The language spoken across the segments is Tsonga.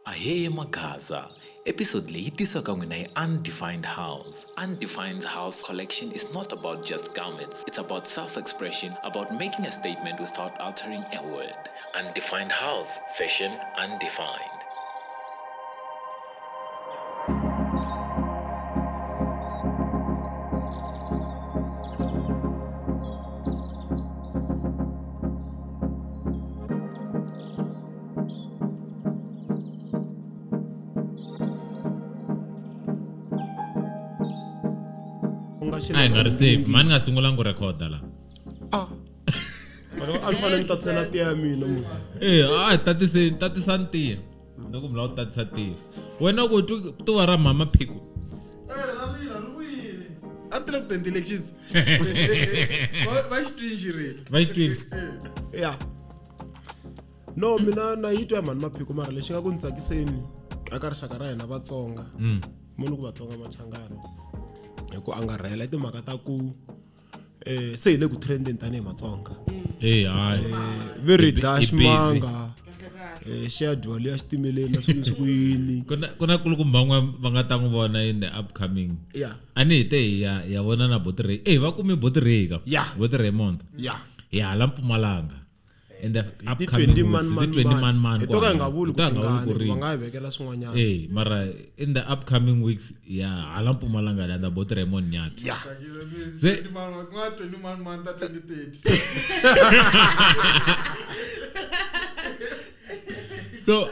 Ahee Magaza. Episode leyi tisiwa ka n'wina hi Undefined House. Undefined House collection is not about just garments. It's about self-expression, about making a statement without altering a word. Undefined House, fashion undefined. A hi nga ri safe mani nga sungulangi ku rhekhoda la a ni fanele ni tatisela tiya ya mina musi e a tatiseni tatisani tiya loko mi lava ku tatisa tiya wena ku tuva ra mhama phiko a ni tile ku twenty elections va xi twini xirile va xi twini ya no mina na yi twa mhani maphiko mara lexi nga ku ni tsakiseni aka rixaka ra hina vatsonga mm. moni ku vatsonga machangana hi ku angarhela i timhaka ta ku eh se hi le ku trendeni tanihi matsonga eh hayi eh, ve ri dlaya ximanga eh xi ya dyiwa liya xitimeleni na swilo swi ku yini ku na ku na kulukumba van'we va nga ta n'wi vona in the upcoming yeah a ni hi te hi ya hi ya vona na Boti Ray eh va kume Boti Ray ka Yeah. Boti Raymond yeah hi hala Mpumalanga in the ti upcoming 20 man weeks, man ti 20 man man hi to ka hi nga vuli Hi ku to ka hi nga vuli ku tingani ri va nga hi vekela swin'wanyana eh mara in the upcoming weeks ya hala Mpumalanga landa Boti Raymond Nyathi yeah Se- ku nga 20 man man ta 2030 so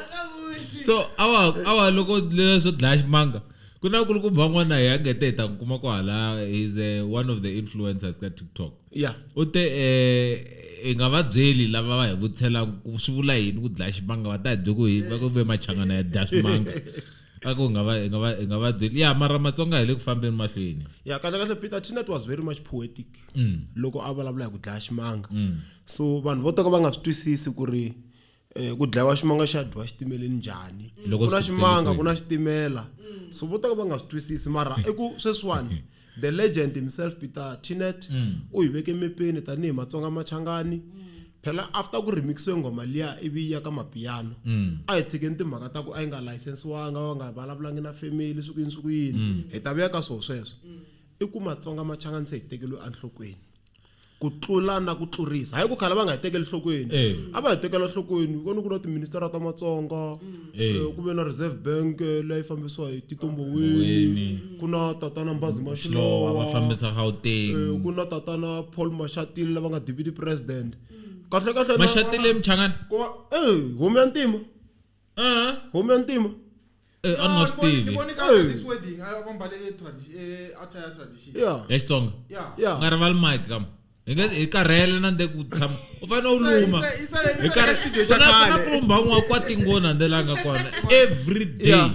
so awa awa loko leswo dlaya ximanga ku na kulukumba van'wana hi angete hi ta n'wi kuma kwahala he's one of the influencers ka tiktok yeah u te hi nga va byeli lava va hi vutiselaka ku swi vula yini ku dlaya ximanga va ta hi bye ku hi va ku ve machangana ya dya swimanga a ku nga va hi nga va hi nga va byeli ya mara matsonga hi le ku fambeni mahlweni ya kahle kahle peter tinet was very much poetic loko a vulavula hi ku dlaya ximanga so vanhu vo toka va nga swi twisisi ku ri ku dlayiwa ximanga xa dyiwa xitimeleni njhani Loko ku na swi ximanga fikisele ku na xitimela so vo toka va nga swi twisisi mara i ku sweswiwani the legend himself peter tinet u hi veke mepeni tanihi matsonga machangani phela after ku remixiwe nghoma liya ivi ya ka mapiano a hi tshikeni timhaka ta ku a yi nga licensiwanga va nga vulavulangi na family swi ku yini swi ku yini hi ta vuya ka swoho sweswo i ku matsonga machangani se hi tekeriwe enhlokweni ku tlula na ku tlurisa hayi ku khala va nga hi tekeli nhlokweni Eh. a va hi tekela nhlokweni kona ku na tiministara ta matsonga Eh. ku ve na reserve bank leyi fambisiwa hi Tito Mboweni ku na tatana Mbazi Xilowa va Mashilowa fambisa Gauteng ku na tatana Paul Mashatile lava nga deputy president kahle kahle na- Mashatile Mchangana ku va eh homu ya ntima eh homu ya ntima eh a ni nga swi tivi Ni vone ka Hey. this wedding a va mbale attire ya tradition yeah ya Xitsonga yeah yeah nga rivali mic kam hi nga hi karhele na nde ku tshama u fanele u luma Yi sale- yi hi sale karhi ka studio xa ku na ku na khale. kulumba un'wana kwa tingoni handle la nga kona every day Yeah.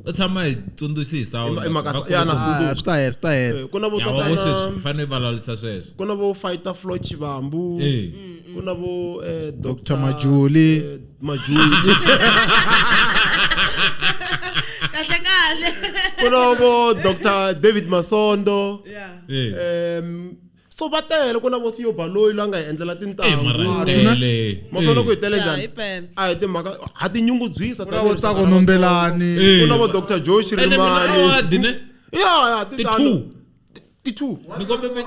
u tshama hi tsundzuxi hi sound I mhaka ya na Ah, tsundzuka swi ta hela swi ta hela Eh, ku na vo ya wa tatana sweswi hi fanele hi vulavurisa sweswo ku na vo fighter Floyd Shivambu Eh. ku na vo Dr. Majuli. Majuli kahle kahle ku na vo Dr David Masondo yeah Eh. So va tele ku na vo Theo Baloyi la nga hi endlela Eh, mara tintangu hi tele ma swi vona ku hi tele Yeah, njhani hi pele. a hi timhaka ha tinyungubyisa Ku na vo Tsako Nombelani. Eh. ku na vo Dr Joe ene mina Shirimani award ne ya ya ti two ti two ni kombe mi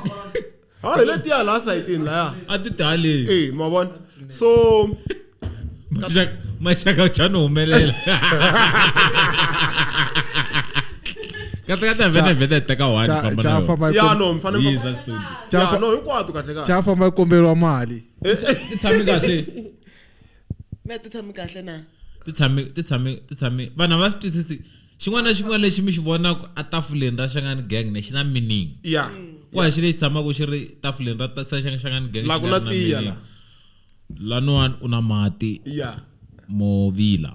ha hi letiya laha sayitini laya a ti tali eh ma vona so maxaka maxaka xa no humelela kahle kahle vhene vhene hi teka one famba cha na yona. famba ya no mi fanele Yi mi yisa studio ya no hinkwato kahle kahle cha famba yi komberiwa mali ti tshami kahle mi ti tshami kahle na ti tshami ti tshami ti tshami vanhu a va swi twisisi xin'wana na xin'wana lexi mi xi vonaka etafuleni ra Shangani gang ne xi na meaning ya ku ha xi lexi tshamaka xi ri tafuleni ra Shangani gang La xi ku nga na ri na tiya meaning. laniwani u na mati ya mo vila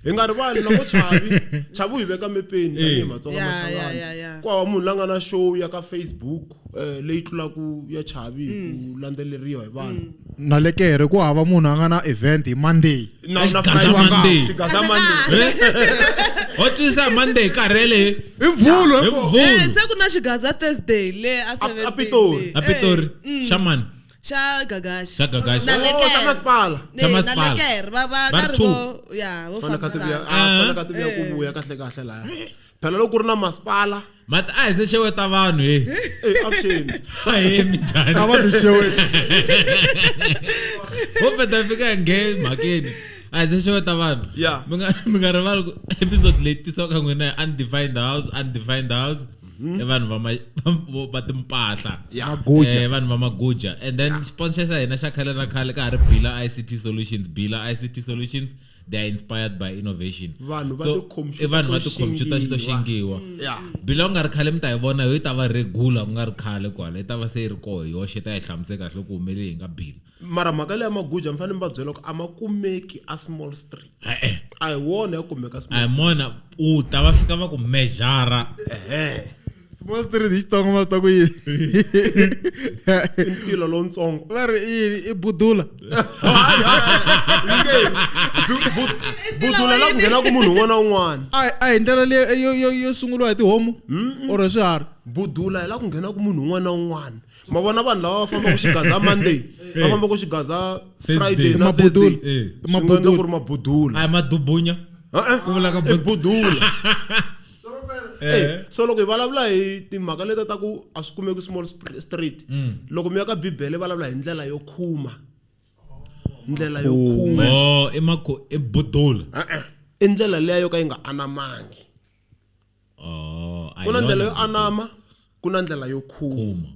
hi nga rivali na vo chavi chavi u hi veka mepeni tanihi matsonga Ya, Machangani. ya, ya, ya. ku hava munhu la nga na show ya ka facebook leyi tlulaku ya chavi hi ku landzeleriwa hi vanhu na lekere ku hava munhu a nga na event hi monday Na- na Xigaza Friday. Monday. Xigaza Monday. ho twisisa monday karhele i mvhulo hi Eh, mvhulu se ku na xigaza thursday le a A- a Pitori. a pitori xamani Xa Gagashi. Xa Gagashi. Na Oh, Lekere. xa masipala. Ne, Xa na masipala. Lekere va va Va ka ri ri two. vo ya vo Fanele kha ti vuya fambisana. a fanele kha ti vuya ku vuya kahle kahle laya phela loko ku ri na masipala mati a hi se xeweta vanhu he eh avuxeni ahe minjhani A va ti xeweti. ho feta hi fika hi nghena mhakeni a hi se xeweta vanhu Yeah. mi nga rivali ku episode leyi tisiwaka n'wina hi undefined house undefined house i vanhu va va timpahla Yeah. Maguja. Vanhu va maguja and then sponsor xa hina xa khale na khale ka ha ri bila ict solutions bila ict solutions they are inspired by innovation Vanhu va So, tikhompyuta i vanhu va to tikhompyuta to xingiwa. xingiwa Yeah. bila ku nga ri khale mi ta yi vona yo yi ta va regular ku nga ri khale kwala yi ta va se yi ri koho hi yoxe ta yi hlamusela kahle ku humele yi nga bila mara mhaka leya maguja mi fanele mi va byela ku a ma kumeki a small street e-e a hi wona ya kumeka a small hi mona u ta va fika va ku mejara ehe Small street hi Xitsonga ma swi ta ku yini? i ntila lowutsongo Va ri i yini? I budula. Hayi, hayi, yi nge budula la ku nghenaku munhu un'wana na un'wana A hi ndlela leyi yo sunguriwa hi tihomu or hi swiharhi. budula hi la ku nghenaku munhu un'wana na un'wana ma vona vanhu lava va fambaka xigaza monday va fambaka xigaza friday Thursday. na Mabudula. thursday Eh. swi nga endla ku ri mabudula a hi madubunya E-e. Ku vula ka I budula Eh. So loko hi vulavula hi timhaka leti ta ku a swi kumeki small street loko mi ya ka bibele vulavula hi ndlela yo khuma ndlela yo khuma oh i i budula E-e. i ndlela leya yo ka yi nga anamangi oh a hi ku na ndlela yona yo anama ku na ndlela yo khuma khuma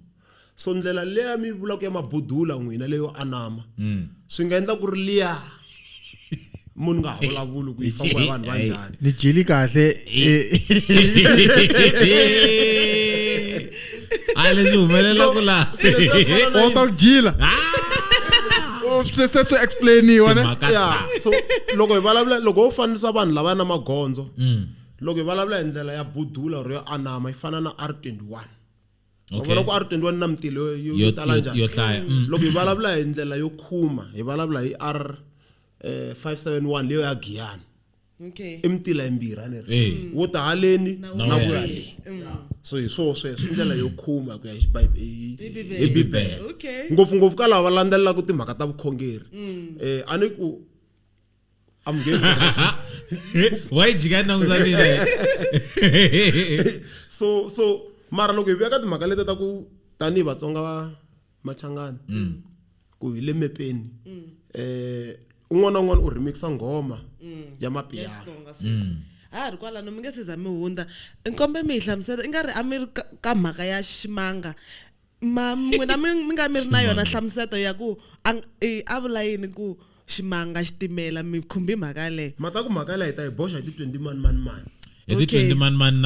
so ndlela leya mi vulaka ya mabudula n'wina leyo anama swi nga endla ku ri liya munhu nga ha vulavuli ku yi fambiwa hi vanhu va njhani Ni jili kahle. a leswi humelelaku laha so leswi a swi fana na U ta ku jila. Oh, se swi explainiwa ne? Timhaka ya ta. so loko hi vulavula loko ho fanisa vanhu lava na magondzo loko hi vulavula hi ndlela ya budula or yo anama yi fana na R21 Okay. vona ku R21 na mitilo yo Yo- tala njhani yo hlaya. Loko hi vulavula hi ndlela yo khuma hi vulavula hi R 571 leyo ya Giyani Okay. i mitila yimbirhi a ni ri Eh. wo ta haleni Na na wo ku ya ya le so hi swoho sweswo i ndlela yo khuma ku ya hi Bibele. hi bibele Okay. ngopfungopfu ka lava va landzelelaka timhaka ta vukhongeri a ni ku amungeni wa yi jika langusa mina so mara loko hi vuya ka timhaka leti ta ku tanihi vatsonga va machangani ku hi le mepeni un'wana na un'wana u remixa nghoma ya mapiano Xitsonga sweswi. Ha ha ri kwalano mi nge se za mi hundza nkombe mi hi hlamusela i nga ri a mi ri ka mhaka ya ximanga ma n'wina mi nga mi ri na yona nhlamuseto ya ku a vula yini ku ximanga xitimela mi khumbi mhaka yaleyo mata ku mhaka leyi hi ta yi boxa hi ti 20 mani mani mani hi ti Okay. 20 mani mani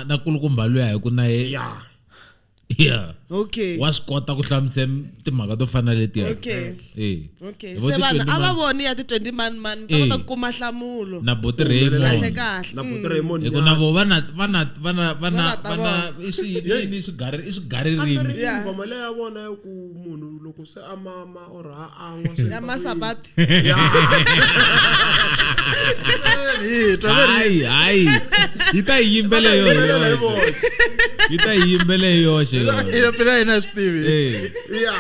na kulukumba luya hi ku na ye ya yeah okay wa swi kota ku hlamusela timhaka to fana na letiya Okay. Eh. Okay Hi vo se ti vanhu 20 a va mani- voni ya ti 20 mani mani va Eh. kota ku kuma nhlamulo na boti kahle Raymond kahle na buti Raymond hi ku na vo va na va na va na va na Va na ta va na i swi yini i swigaririmi Yeah. nghoma leyi ya vona ya ku munhu loko se a mama or a an'wa swi ya masabati hayi hayi yi ta yi yimbele yoxe yi ta yi yimbele hi yoxe yona Ina phela hina swi tivi. Eh. ya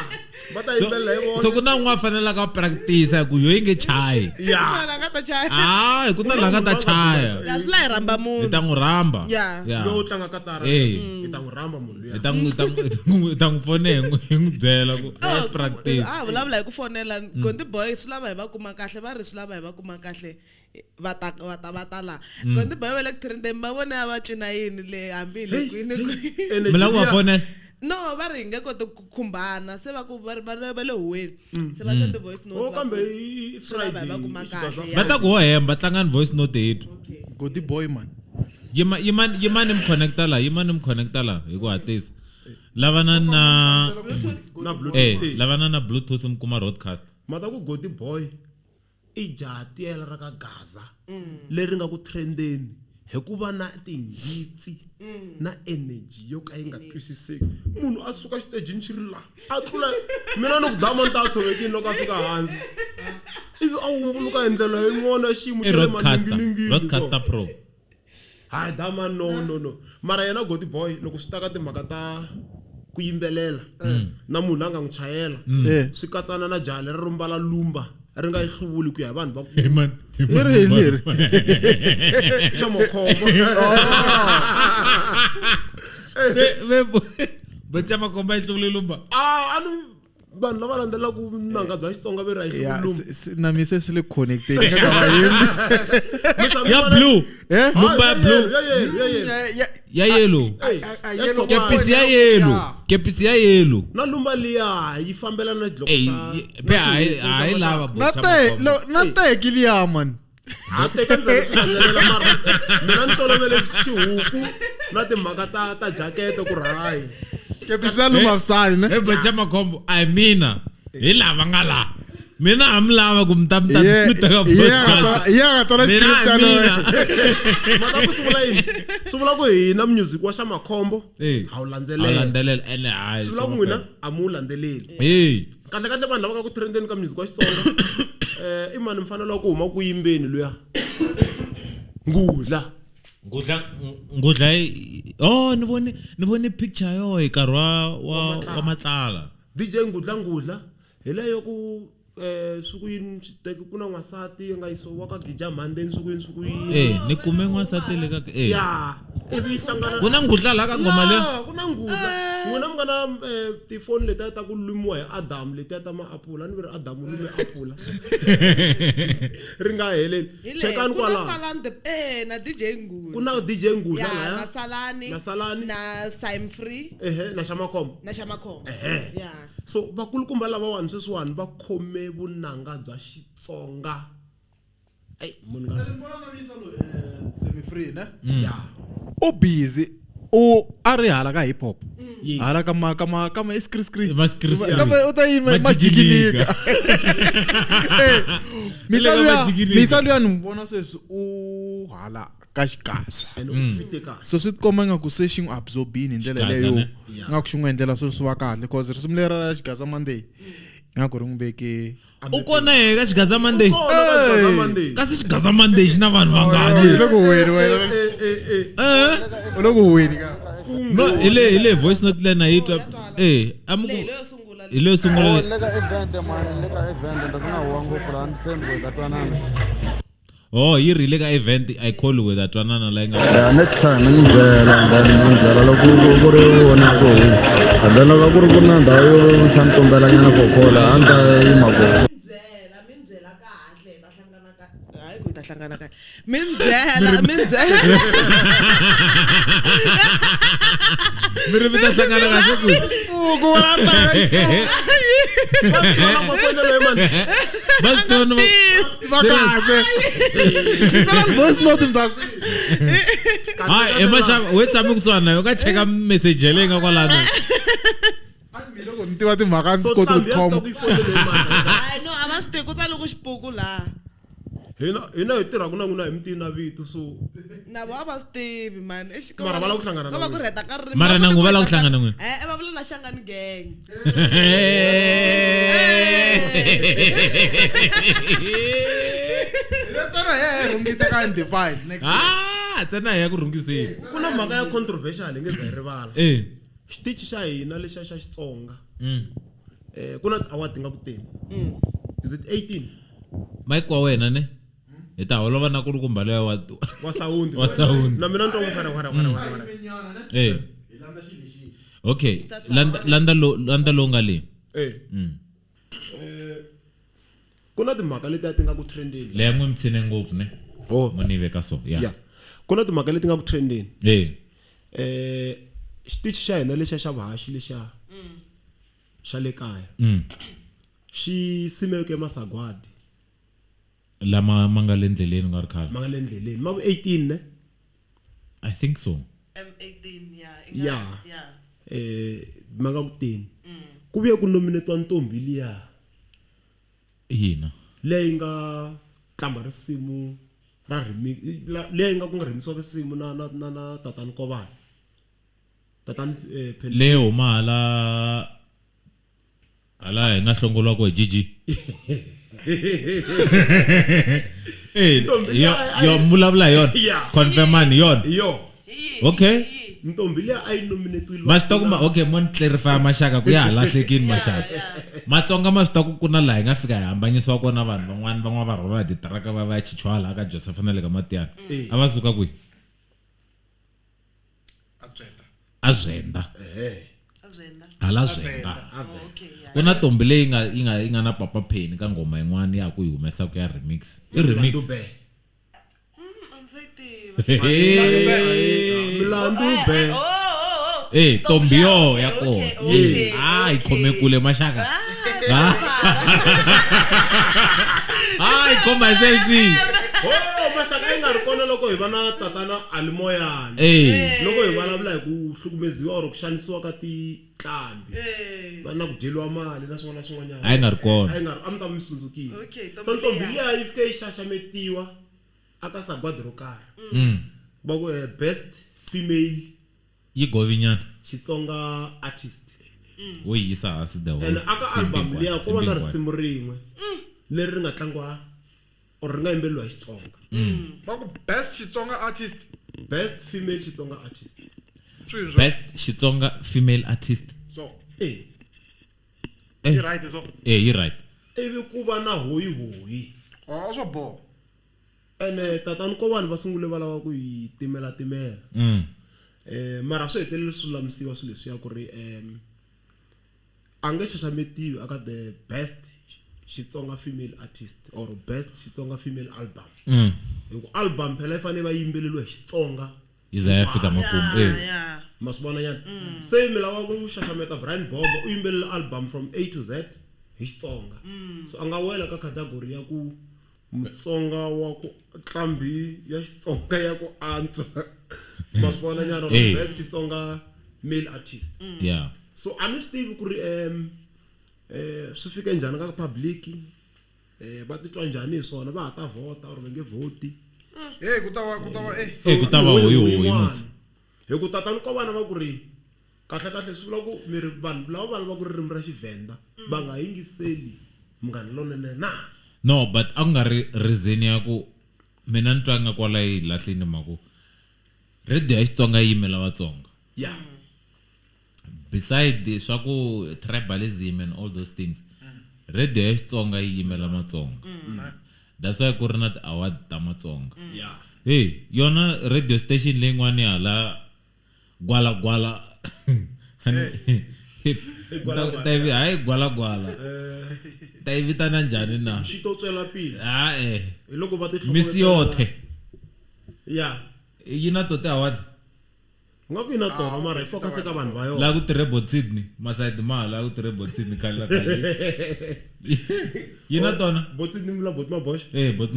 va ta yimbelela hi so vona ku na un'wana a fanelaka a practice ku yo yi nge chayi ya Munhu a nga ta chaya hayi ku na la nga ta chaya ya swi la hi rhamba hi munhu ta n'wi rhamba Yeah. Yeah. lowu tlanga katara Eh. hi ta n'wi rhamba munhu luya hi ta n'wi hi ta n'wi fone hi n'wi byela ku Oh, practice a vulavula hi ku fonela gondi boy swi lava hi va kuma kahle va ri swi lava hi va kuma kahle va ta va ta va ta laha gondi boy va le ku trendeni va vone a va cina yini le hambi hi le kwini kwini mi lava ku va fonela no va ri hi nge koti ku khumbana se va ku va ri va le huweni se va send voice note o va ku- kambe i swi lava hi Friday va kuma i kahle xigaza ya. va ta ku ho hemba tlangani voice note hi twa Godi boy man. yima yima yimani mi connecta la yimani mi connecta la hi ku hatlisa lavana na na eh bluetooth lavana na bluetooth mi kuma broadcast mata ku godi boy i jaha tiyela ra ka gaza leri nga ku trendeni hi ku va na tinghitsi na energy yo ka yi nga twisiseki munhu a suka xitejini xi ri la a tlula mina ni ku dama ni ta tshovekini loko a fika hansi ivi a wumbuluka hi ndlela yin'wana ya xiyimo i xa le roadcaster maninginingini so. roadcaster pro Hayi dama no no no mara yena godi boy loko swi ta ka timhaka ta ku yimbelela na munhu la nga n'wi chayela swi katsana na jaha leri ro mbala lumba ri nga yi hluvuli ku ya hi vanhu va ku Hey man. Hey Hi rihi leri? xa makhombo Botsa makomba yi hluvule lumba. a a ni vanhu lava landzelaka vunanga bya Xitsonga ve ri a yi Ya, hluvuli lumba na mi se swi le connected nga ka vayimbi Ya blue. Eh? Lumba ya blue. ya yellow ya yellow Ya yellow. Hey, a ya yellow. xitshopana. Kepisi ya yellow. Kepisi ya yellow. Na lumba liya yi fambelana na xidloko Ey, xa pe hayi lava na botsa te makomba. na teki liya man ha teka ndzi swi landzelela mara mina ni tolovele xihuku na timhaka ta jacket ku rhayi kepisi ya lumba vusali ne Hey botsa makombo a hi mina. Hi lava nga la. Mina a mi lava ku mi ta mi ta mi ta ka podcast. ye a nga tsala Mina script a yaloye mina. mhaka ku swi vula yini swi vula ku hina music wa xa makhombo Eh. ha wu A landzelela landzelela ene hayi. swi vula ku n'wina a mi wu landzeleli Hey. kahle kahle vanhu lava nga ku trendeni ka music wa Xitsonga i mani mfanelo wa ku huma ku yimbeni luya ngudla Ngudla ngudla oh ni vone picture yo hi nkarhi wa matlala. DJ ngudla ngudla hi leyo ku swi ku yini swi teki ku na n'wansati nga yisiwa ka gija mhandeni swi ku yini swi ku yini Eh ni kume n'wansati le ka eh. ya ivi yi hlangana Ku na ngudla la ka ngoma leyo. Ya, ku na ngudla n'wina mi nga na tifoni letiya ta ku lumiwa hi Adam letiya ta maapula ni ve ri Adam u lume apula ri nga heleli Hi le, chekani ku na kwalaho Salani na DJ Ngudla. ku na DJ Ngudla Ya, laya na Salani Na Salani. na Sim Free ehe na Xamakhombo na Xamakhombo Ehe. ya so vakulukumba lavawani sweswiwani va khome vunanga bya Xitsonga eyi munhu nga swi semi free ne ya u busy u a ri hala ka hip hop Yes. hala ka ma ka ma ka ma screen screen Ma screen screen. Ka ma- u ta yima Majikinika. majikinika Eh, Le ka majikinika. misa luya ni n'wi vona sweswi u hala ka xigasa and u fite kahle so swi tikomba ingaku se xi n'wi absorbini hi ndlela Xigasa, leyo ne? nga ku xi n'wi endlela swilo swi va kahle cause risimu leri ra xigasa monday ingaku ri n'wi veke U kona he ka Xigaza Monday. Kona ka Xigaza Monday. Kasi Xigaza Monday xi na vanhu vangani. u le ku weni wena Eh, Eh. u le ku weni ka No hi le voice note lena yi twa eh amuku leyi leyo sungula hi leyo sungula le ka event mani le ka event ndzi nga huwa ngopfu laha ni tshembi ku hi ta twanana Oh yi ri le ka event I call with twanana la yi nga Yeah, next time ni byela then ni byela loko ku ri wona ku huma and then loko ku ri ku na ndhawu yo swa ni tumbela nyana ko kola a ni ta yima kona byela mi byela kahle hi ta hlangana ka hayi ku hi ta hlangana kahle mi byela mi byela mi ri mi ta hlangana kahle ku ku wena Va mafonelo ya mani va swi tiva ni va va kahle tsala voice note mi ta swi hayi i maxava we tshame kusuhani na yo ka cheka message ya leyi nga kwalano mi loko ni tiva timhaka ni so swi koti ku nqambi ya swi tikhoma tiva ku yi fonele hi mani hayi no a va swi tivi ku tsale ku xipuku laha hina hi tirhaka na n'wina hi mi tivi na vito so na vo a va swi tivi mani Mara va lava ku hlangana na va ku n'wina. rheta ka ririmi Mara Va na ku n'wina va lava ku hlangana na n'wina. Eh, va vula na Shangani gang tsala he rhungisa ka undefined next ah ntsena hi ya ku rhungiseni ku na mhaka ya controversial hi nge za hi rivala eh xitichi xa hina lexiya xa Xitsonga Mm. ku na ti-award ti nga ku teni is it 18 mike wa wena ne hi ta holova na ku ri kumba loya wa wa sawundi Wa sawundi. na mina ni twa ku wara wara wara wara eh okay landa landa lo landa lo nga le eh ku na timhaka letiya ti nga ku trendeni leya n'wi mtshine ngopfu ne Oh. mo ni veka so ya ya ku na timhaka leti nga ku trendeni eh xitichi xa hina lexiya xa vuhaxi lexiya xa le kaya xi simeke masagwadi lama ma nga le ndleleni nga ri khale ma nga le ndleleni ma ku 18 ne i think so M18 ya Ya. ya ma nga ku teni ku vuye ku nominatiwa ntombi liya yina leyi nga tlamba risimu ra remix leyi nga ku nga remisiwa risimu na tatani Kovana tatani Phel- leyi huma hala hala hi nga hlongoliwa hi GG eh Ntombi yo leyi a yo yi- vulavula hi yona Yeah. confirmani hi yona yo okay Ntombi liya a yi nominatiwile Ma swi tiva ku okay mo ni clarify maxaka ku ya ha lahlekini maxaka. Matsonga ma swi tiva ku ku na laha hi nga fika hi hambanyisiwa kona vanhu van'wana van'wana va rhwala hi titiraka va va ya chichiwa laha ka Joseph na le ka Matiyana. A va suka kwihi? A Tswenda. A Venda. A Venda. Hala Venda. Okay, yeah. Ku na ntombi leyi yi nga na Papa Penny ka nghoma yin'wana ya ku yi humesa ku ya remix. I remix. Dube. A ndzi yi tivi. Milandu be. Oh, oh, oh. Eh, ntombi yo ya Okay, kona. okay, Ah, yi okay. khome kule maxaka. Ah, Ah, yi khoma hi self. Oh, maxaka yi nga ri kona loko hi va na tatana Alimoyana. Eh. Loko hi vulavula hi ku hlukumeziwa or ku xanisiwa ka titlambi. Va na ku dyeliwa mali na swin'wana na swin'wanyana. A yi nga ri kona. A yi nga ri a mi ta va mi swi tsundzukile. Okay, So ntombi ntombi liya. liya yi fike yi xaxametiwa aka sagwadi ro karhi. Va ku best female Yi govinyana. Xitsonga artist. Wo yi yisa hansi the whole. And aka Simbi album hinkwayo, liya ko va Simbi na hinkwayo. risimu rin'we leri ri nga tlangiwa or ri nga yimbeleriwa hi Xitsonga. Va ku best Xitsonga artist. Best female Xitsonga artist. Swihi swo? Best Xitsonga female artist. So, Eh, Eh. yi right so. Eh, yi right. ivi ku va na hoyi hoyi. Oh, swa boha. Ene tatani Kowani va sungule va lava ku yi timela timela. Mara swi hetelele swi lulamisiwa swilo leswiya ku ri a nge xaxametiwi aka the best Xitsonga female artist or best Xitsonga female album. Hi ku album phela yi fanele va yimbeleriwa hi Xitsonga. Yi za ya fika makumu. Eh. Yeah. Ma swi vona nyana. Se mi lava ku xaxameta Brian Bomba u yimbelela album from A to Z hi Xitsonga. So a nga wela ka category ya ku Mutsonga wa ku tlambi ya Xitsonga ya ku antswa. Ma swi vona nyana or Eh. best Xitsonga male artist. Yeah. So a ni swi tivi ku ri swi fike njhani ka public va titwa njhani hi swona va ha ta vhota or va nge vhoti. Hey, ku ta va eh. Eh, ku ta va hoyi hoyi yin'wana. musi. Hi ku tatani ko vana va ku ri kahle kahle swi vula ku mi ri vanhu lava va lavaka ririmi ra Xivhenda va nga yingiseli Munghana Lonene na. No, but a ku nga ri reason ya ku mina ni twa nga kwala yi lahleni mhaku radio ya Xitsonga yi yimela Vatsonga. Yeah. Beside swa ku tribalism and all those things, radio ya Xitsonga yi yimela Matsonga. That's why ku ri na ti-award ta Matsonga. Yeah. Hey, yona radio station leyin'wani hala gwala gwala. Hayi gwala gwala. Ta yi vitana njhani na? Xi to tswela pele. Ah eh. Hi loko va ti Misi yothe. Yeah. Yi na to ti-award. Ku nga ku yi na tona mara yi focus ka vanhu va yona. Laha ku tirhe Bot Sydney, masayiti ma laha ku tirhe Bot Sydney khale khale. Yi na tona? Bot Sydney mi vula Bot Maboxa? Eh, Bot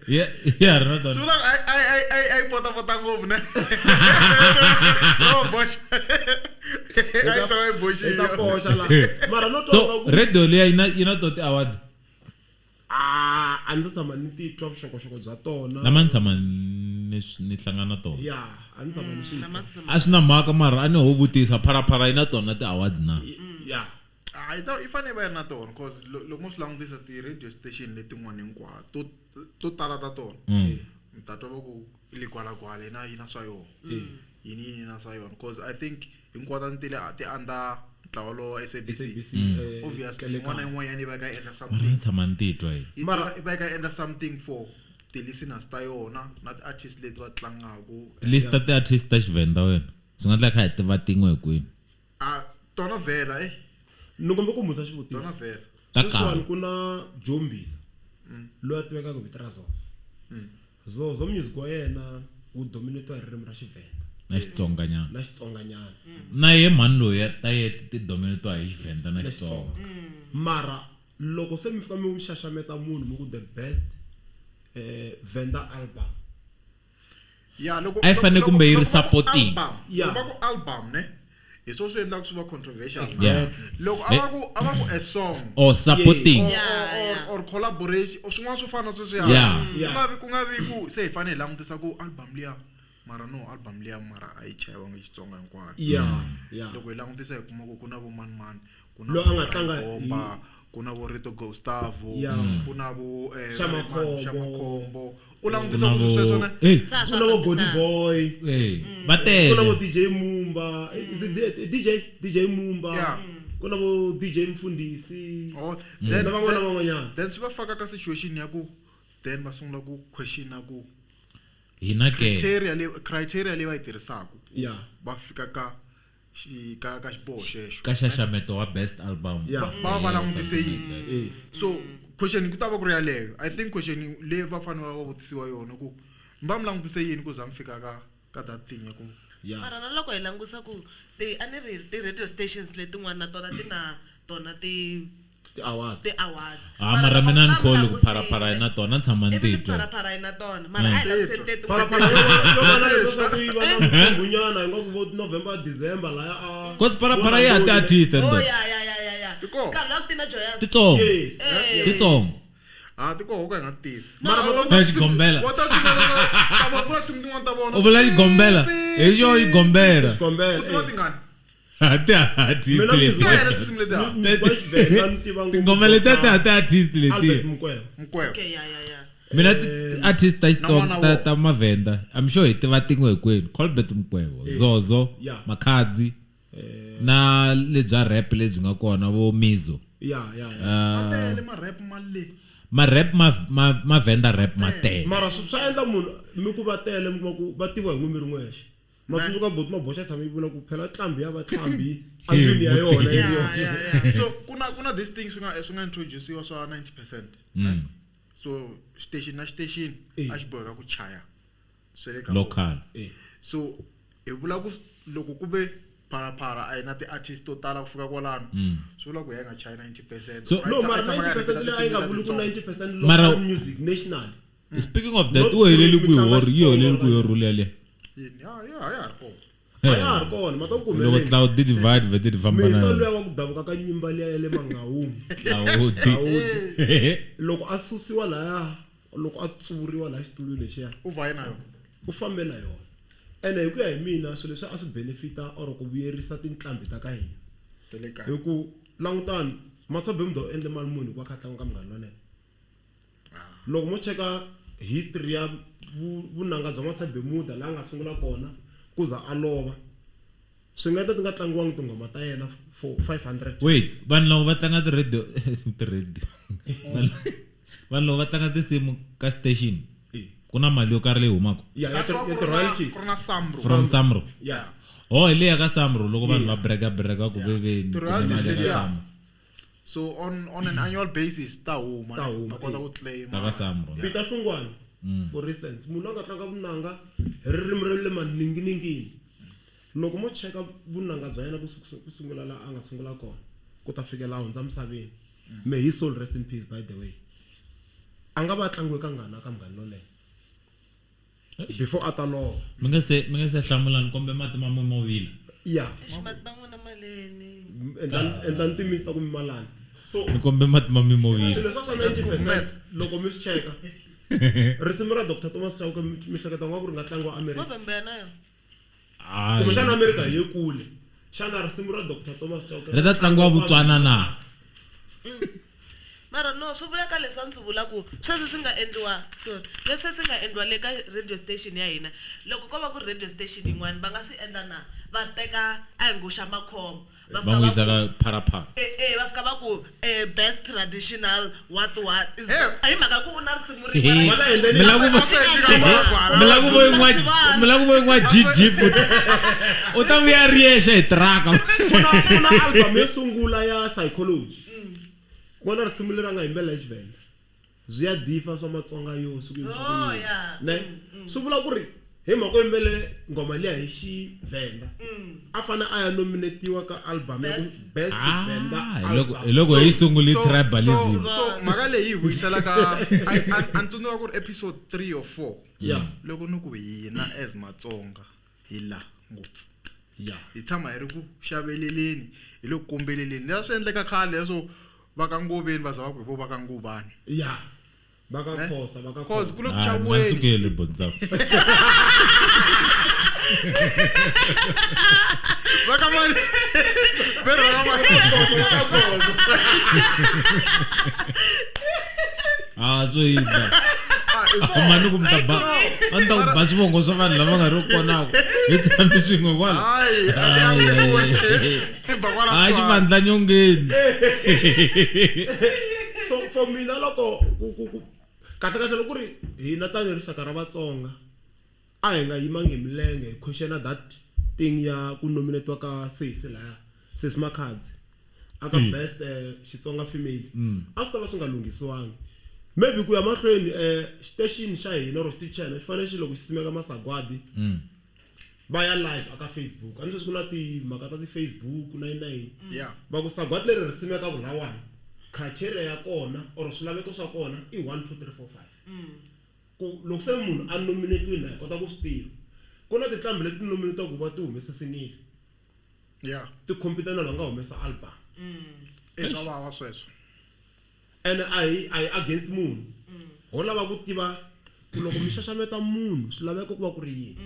Ya ya ri na Swi tona. vula a yi potapota ngopfu ne. No, boxa. A yi ta va yi boxile. Yi ta poxa la. Mara no twa So nga ku radio liya yi na to ti-award. Ah, a ndzi tshama ni titwa vuxokoxoko bya tona. Lama ni tshama ni hlangana na tona. Yeah, a ndzi tshama ni swi twa. A swi na mhaka mara a ni ho vutisa pharapara yi na tona ti-awards na. Yeah. Ah, yi fanele yi va yi ri na tona cause loko mo swi langutisa ti-radio station letin'wana hinkwato to tala ta tona mi ta twa va ku i le kwalakwala yi na swa yona. Yini yini na swa yona cause I think hinkwato a ti under ntlawa lowa wa SABC. SABC, Obviously le yin'wana na kaya. yin'wanyana yi va yi kha yi endla Mara something. ni tshama ni titwa yi. Yi Mara- va yi kha yi endla something for ti-listeners ta yona na ti-artist leti va tlangaku. List ta ti-artist ta Xivenda wena. Swi nga endleka kha hi tiva tin'we hinkwenu. Ah, tona vhela eh. Ni kombe ku mutsa xivutiso. Tona vhela. Ta Sweswiwani kala. ku na Joe Mbhiza loyi a tivekaka hi vito ra Zozo. Zozo music wa yena wu dominate-iwa hi ririmi ra Xivhenda Na Xitsonga nyana. na Xitsonga nyana. Na ye mhani loyi ta ye ti dominate-iwa hi Xivhenda na Na Xitsonga. Mara loko se mi fika mi xaxameta munhu mi ku the best Venda album. Ya loko A yi fanele kumbe yi ri loko va ku supporting. album, Yeah. loko va ku album ne hi swo swi endlaka swi va controversial. Exactly. Loko a va ku a song Or supporting. or, Yeah, or, yeah. or collaboration or swin'wana swo fana na sweswiya. Yeah. Yeah. Ku nga vi ku se hi fanele hi langutisa ku album liya mara no album liya mara a yi chayiwanga Xitsonga hinkwayo. Yeah. Yeah. Loko hi langutisa hi kuma ku ku na vo mani mani, ku na Loyi a nga vo tlanga Bomba, Ku na vo Rito Gustavo, Yeah. ku na vo Xamakhombo. Xamakhombo. U Ku langutisa na ku vo- sweswo ne? Hey, Sa ku na vo Godi fambisana. Boy hey, va ku na vo tele DJ Mumba is it DJ DJ Mumba Yeah. ku na vo DJ Mfundisi Oh, na then van'wana na van'wanyana then swi va faka ka situation ya ku then va sungula ku questiona ku hina ke criteria leyi va yi tirhisaka yeah va fika ka ka xiboho xexo ka xaxameto wa best album Yeah. Va va langutise yini eh so question ku ta va ku ri yaleyo i think question leyi va fanele va vutisiwa yona ku mi va mi langutise yini ku za mi fika ka that thing ya ku yeah Mara na loko hi langusa ku ti a ni ri ti-radio stations letin'wana na tona ti na tona ti ti awards ti-awards Ah, mara mina ni kholi ku pharapara yi na tona ni tshama ni ivi titwa pharapara yi na tona mara a hi languseni tetin'wana. phalaphala yo va na leswo swa ku yi va na mkhumbunyana ingaku vo November December laya a cause pharapara yi ha ti-artist and Oh, though. ya ya ya ya ya Ti kona. nkarhi wa ku ti na Joyous. titsongo yes Eh. titsongo a ti koho ka hi nga ti tivi mara va Eh, xigombela Wa ta sungula ta ku na tinsimu tin'wana ta vona u vula xigombela hi xo xigombela xikombela U tiva tingani ti-artist Mina leti Ti hele tinsimu letiya wa Xivenda ni tiva ngopfu tingoma letiya ti ha ti-artist Albert letiya Mukweva Mkweva Okay, ya ya ya mina ti-artist ta Xitsonga Na n'wana ta wo. ta mavhenda i'm sure hi tiva tin'we hinkwenu Colbert Mukwevho Zozo Yeah. Makhadzi na lebya rap lebyi nga kona vo Mizo yeah yeah yeah ma tele ma rap ma le ma rap ma vhenda rap ma tele mara swi endla munhu mi ku va tele mi kuma ku va tiviwa hi n'wimi rin'wexe matsundzuka boti maboxa tshama yi vula ku phela tlambi ya vatlambi andlwini ya yona yi ri yoxe. so kuna this thing swi nga introduciwa swa 90% so station na station Eh. a xi boheka ku chaya swa le ka local Eh. so hi vula ku loko ku ve pharapara a yi na ti-artist to tala ku fika kwalano swi vula ku ya yi nga chayi 90%. So- Right? no mara A tshama a 90 ri percent leyi a yi nga tinsimu vuli ku letitsongo. 90 percent Mara- local music national speaking of that Not u heleli ku kwihi tlanga yi heleli kwihi Xitsonga rhule yaliya Yini? Ya ha ri kona a ya ha ri kona mata ku loko humeleni cloud divide vete ti famba misa na luya wa ku davuka ka nyimba liya ya le Mangaung cloud loko a susiwa laya loko a tsuriwa laya xitulwini lexiya u vhaye na yona u fambe na yona ene hi ku ya hi mina swilo leswi a swi benefita or ku vuyerisa tinqambi ta ka hina ta le kaya hi ku langutani Matswa Bemuda u endle mali muni hikuva a kha a tlanga ka Munghana Lonene loko mo cheka history ya vunanga bya Matswa Bemuda laha a nga sungula kona ku za a lova swi nga endla ti nga tlangiwangi tinghoma ta yena for 500 wait vanhu lava va tlanga ti-radio ti-radio vanhu lava va tlanga tinsimu ka station ku na mali yo karhi leyi humaka ya ya That's why ya ku ri na- ti-royalties ku ri na samro from samro ya oh hi leya ka samro loko vanhu va Yes. breka breka ku veveni ku na Ti-royalties mali ya ka letiya. samro so on an annual basis ta huma Ta huma, va kota eh. ku claim ta ka samro Peter Hlungwane for instance munhu a nga tlanga vunanga hi ririmi ra le maninginingini loko mo cheka vunanga bya yena ku sungula laha a nga sungula kona ku ta fikela a hundza misaveni may his soul rest in peace by the way a nga va a tlangiwe kangani ka Munghana Lonene before a ta lova mi nga se hlamulani kombe mati ma movila ya Eish, mati ma n'wina maleni endlani timisi ta ku mi malani so ni kombe mati ma mimovila swilo leswa swa 90 percent loko mi swi cheka risimu ra Dr Thomas Chauke mi hleketa nga ku ri nga tlangiwa America movha ya na yona kumbexana America hi ye kule xana risimu ra Dr Thomas Chauke ri ta tlangiwa Botswana na mara no swi vula ka leswi a ndzi vula ku sweswi swi nga endliwa sorry leswi swi nga endliwa le ka radio station ya hina loko ko va ku ri radio station yin'wana va nga swi endla na va teka a hi ngo xa makhombo va n'wi yisa ka pharapara va fika va ku best traditional what what is Eh. a hi mhaka ku u na risimu Hey. rin'we Va ta endleni- Mi lava ku Va- mi lava ku vo yin'wana mi lava ku vo yin'wana GG futhi u ta vuya ri yexe hi tiraka ku na album yo sungula ya psychology ku na risimu leri a nga yimbelela hi Xivenda byi ya difa swa Matsonga yo swi ku yini, swi ku Oh, yini. yeah. ne swi vula ku ri hi mhaka u yimbelele ngoma liya hi Xivenda a fane a ya nominatiwa ka album ya ku best Xivenda Ah, hi album loko hi sungule tribalism so mhaka leyi yi vuyisela ka a ni tsundzuka ku ri episode 3 or 4 Yeah. loko ni ku hina as matsonga hi la ngopfu yeah hi tshama hi ri ku xaveleleni hi le ku kombeleleni leswi swi endleka khale leswo va ka ngoveni va za va ku hi vo va ka ngovani yeah va ka Ne? Khosa va ka Cause Khosa ku le ku Ah, mi nga xaviweni sukeli bondzako va ka mani Pero Ah, swo yindla mani ku mi ta ba a ni ta ku ba swivongo swa vanhu lava nga ri kona hi tshame swin'we kwala Hayi, hayi xivandla nyongeni so for mina loko ku ku ku kahle kahle loko ku ri hina tanihi rixaka ra Vatsonga a hi nga yimangi hi milenge hi questiona that thing ya ku nominatiwa ka sesi laya sesi Makhadzi aka best Xitsonga female a swi ta va swi nga lunghisiwangi maybe ku ya mahlweni xitexini xa hina or xitichi xa hina xi fanele xi loko xi simeka masagwadi va ya live aka Facebook a ni sweswi ku na timhaka ta ti-Facebook na yini na yini Yeah. va ku sagwadi leri ri simeka ku lawani criteria ya kona or swilaveko swa kona i 1 2 3 4 5 ku loko se munhu a nominatiwile hi kota ku swi tiva ku na tinqambi leti nominatiwaka ku va ti humese single Yeah. ti compete na lava nga humesa album I swa vava sweswo. ene a hi against munhu ho lava ku tiva ku loko mi xaxameta munhu swilaveko ku va ku ri yini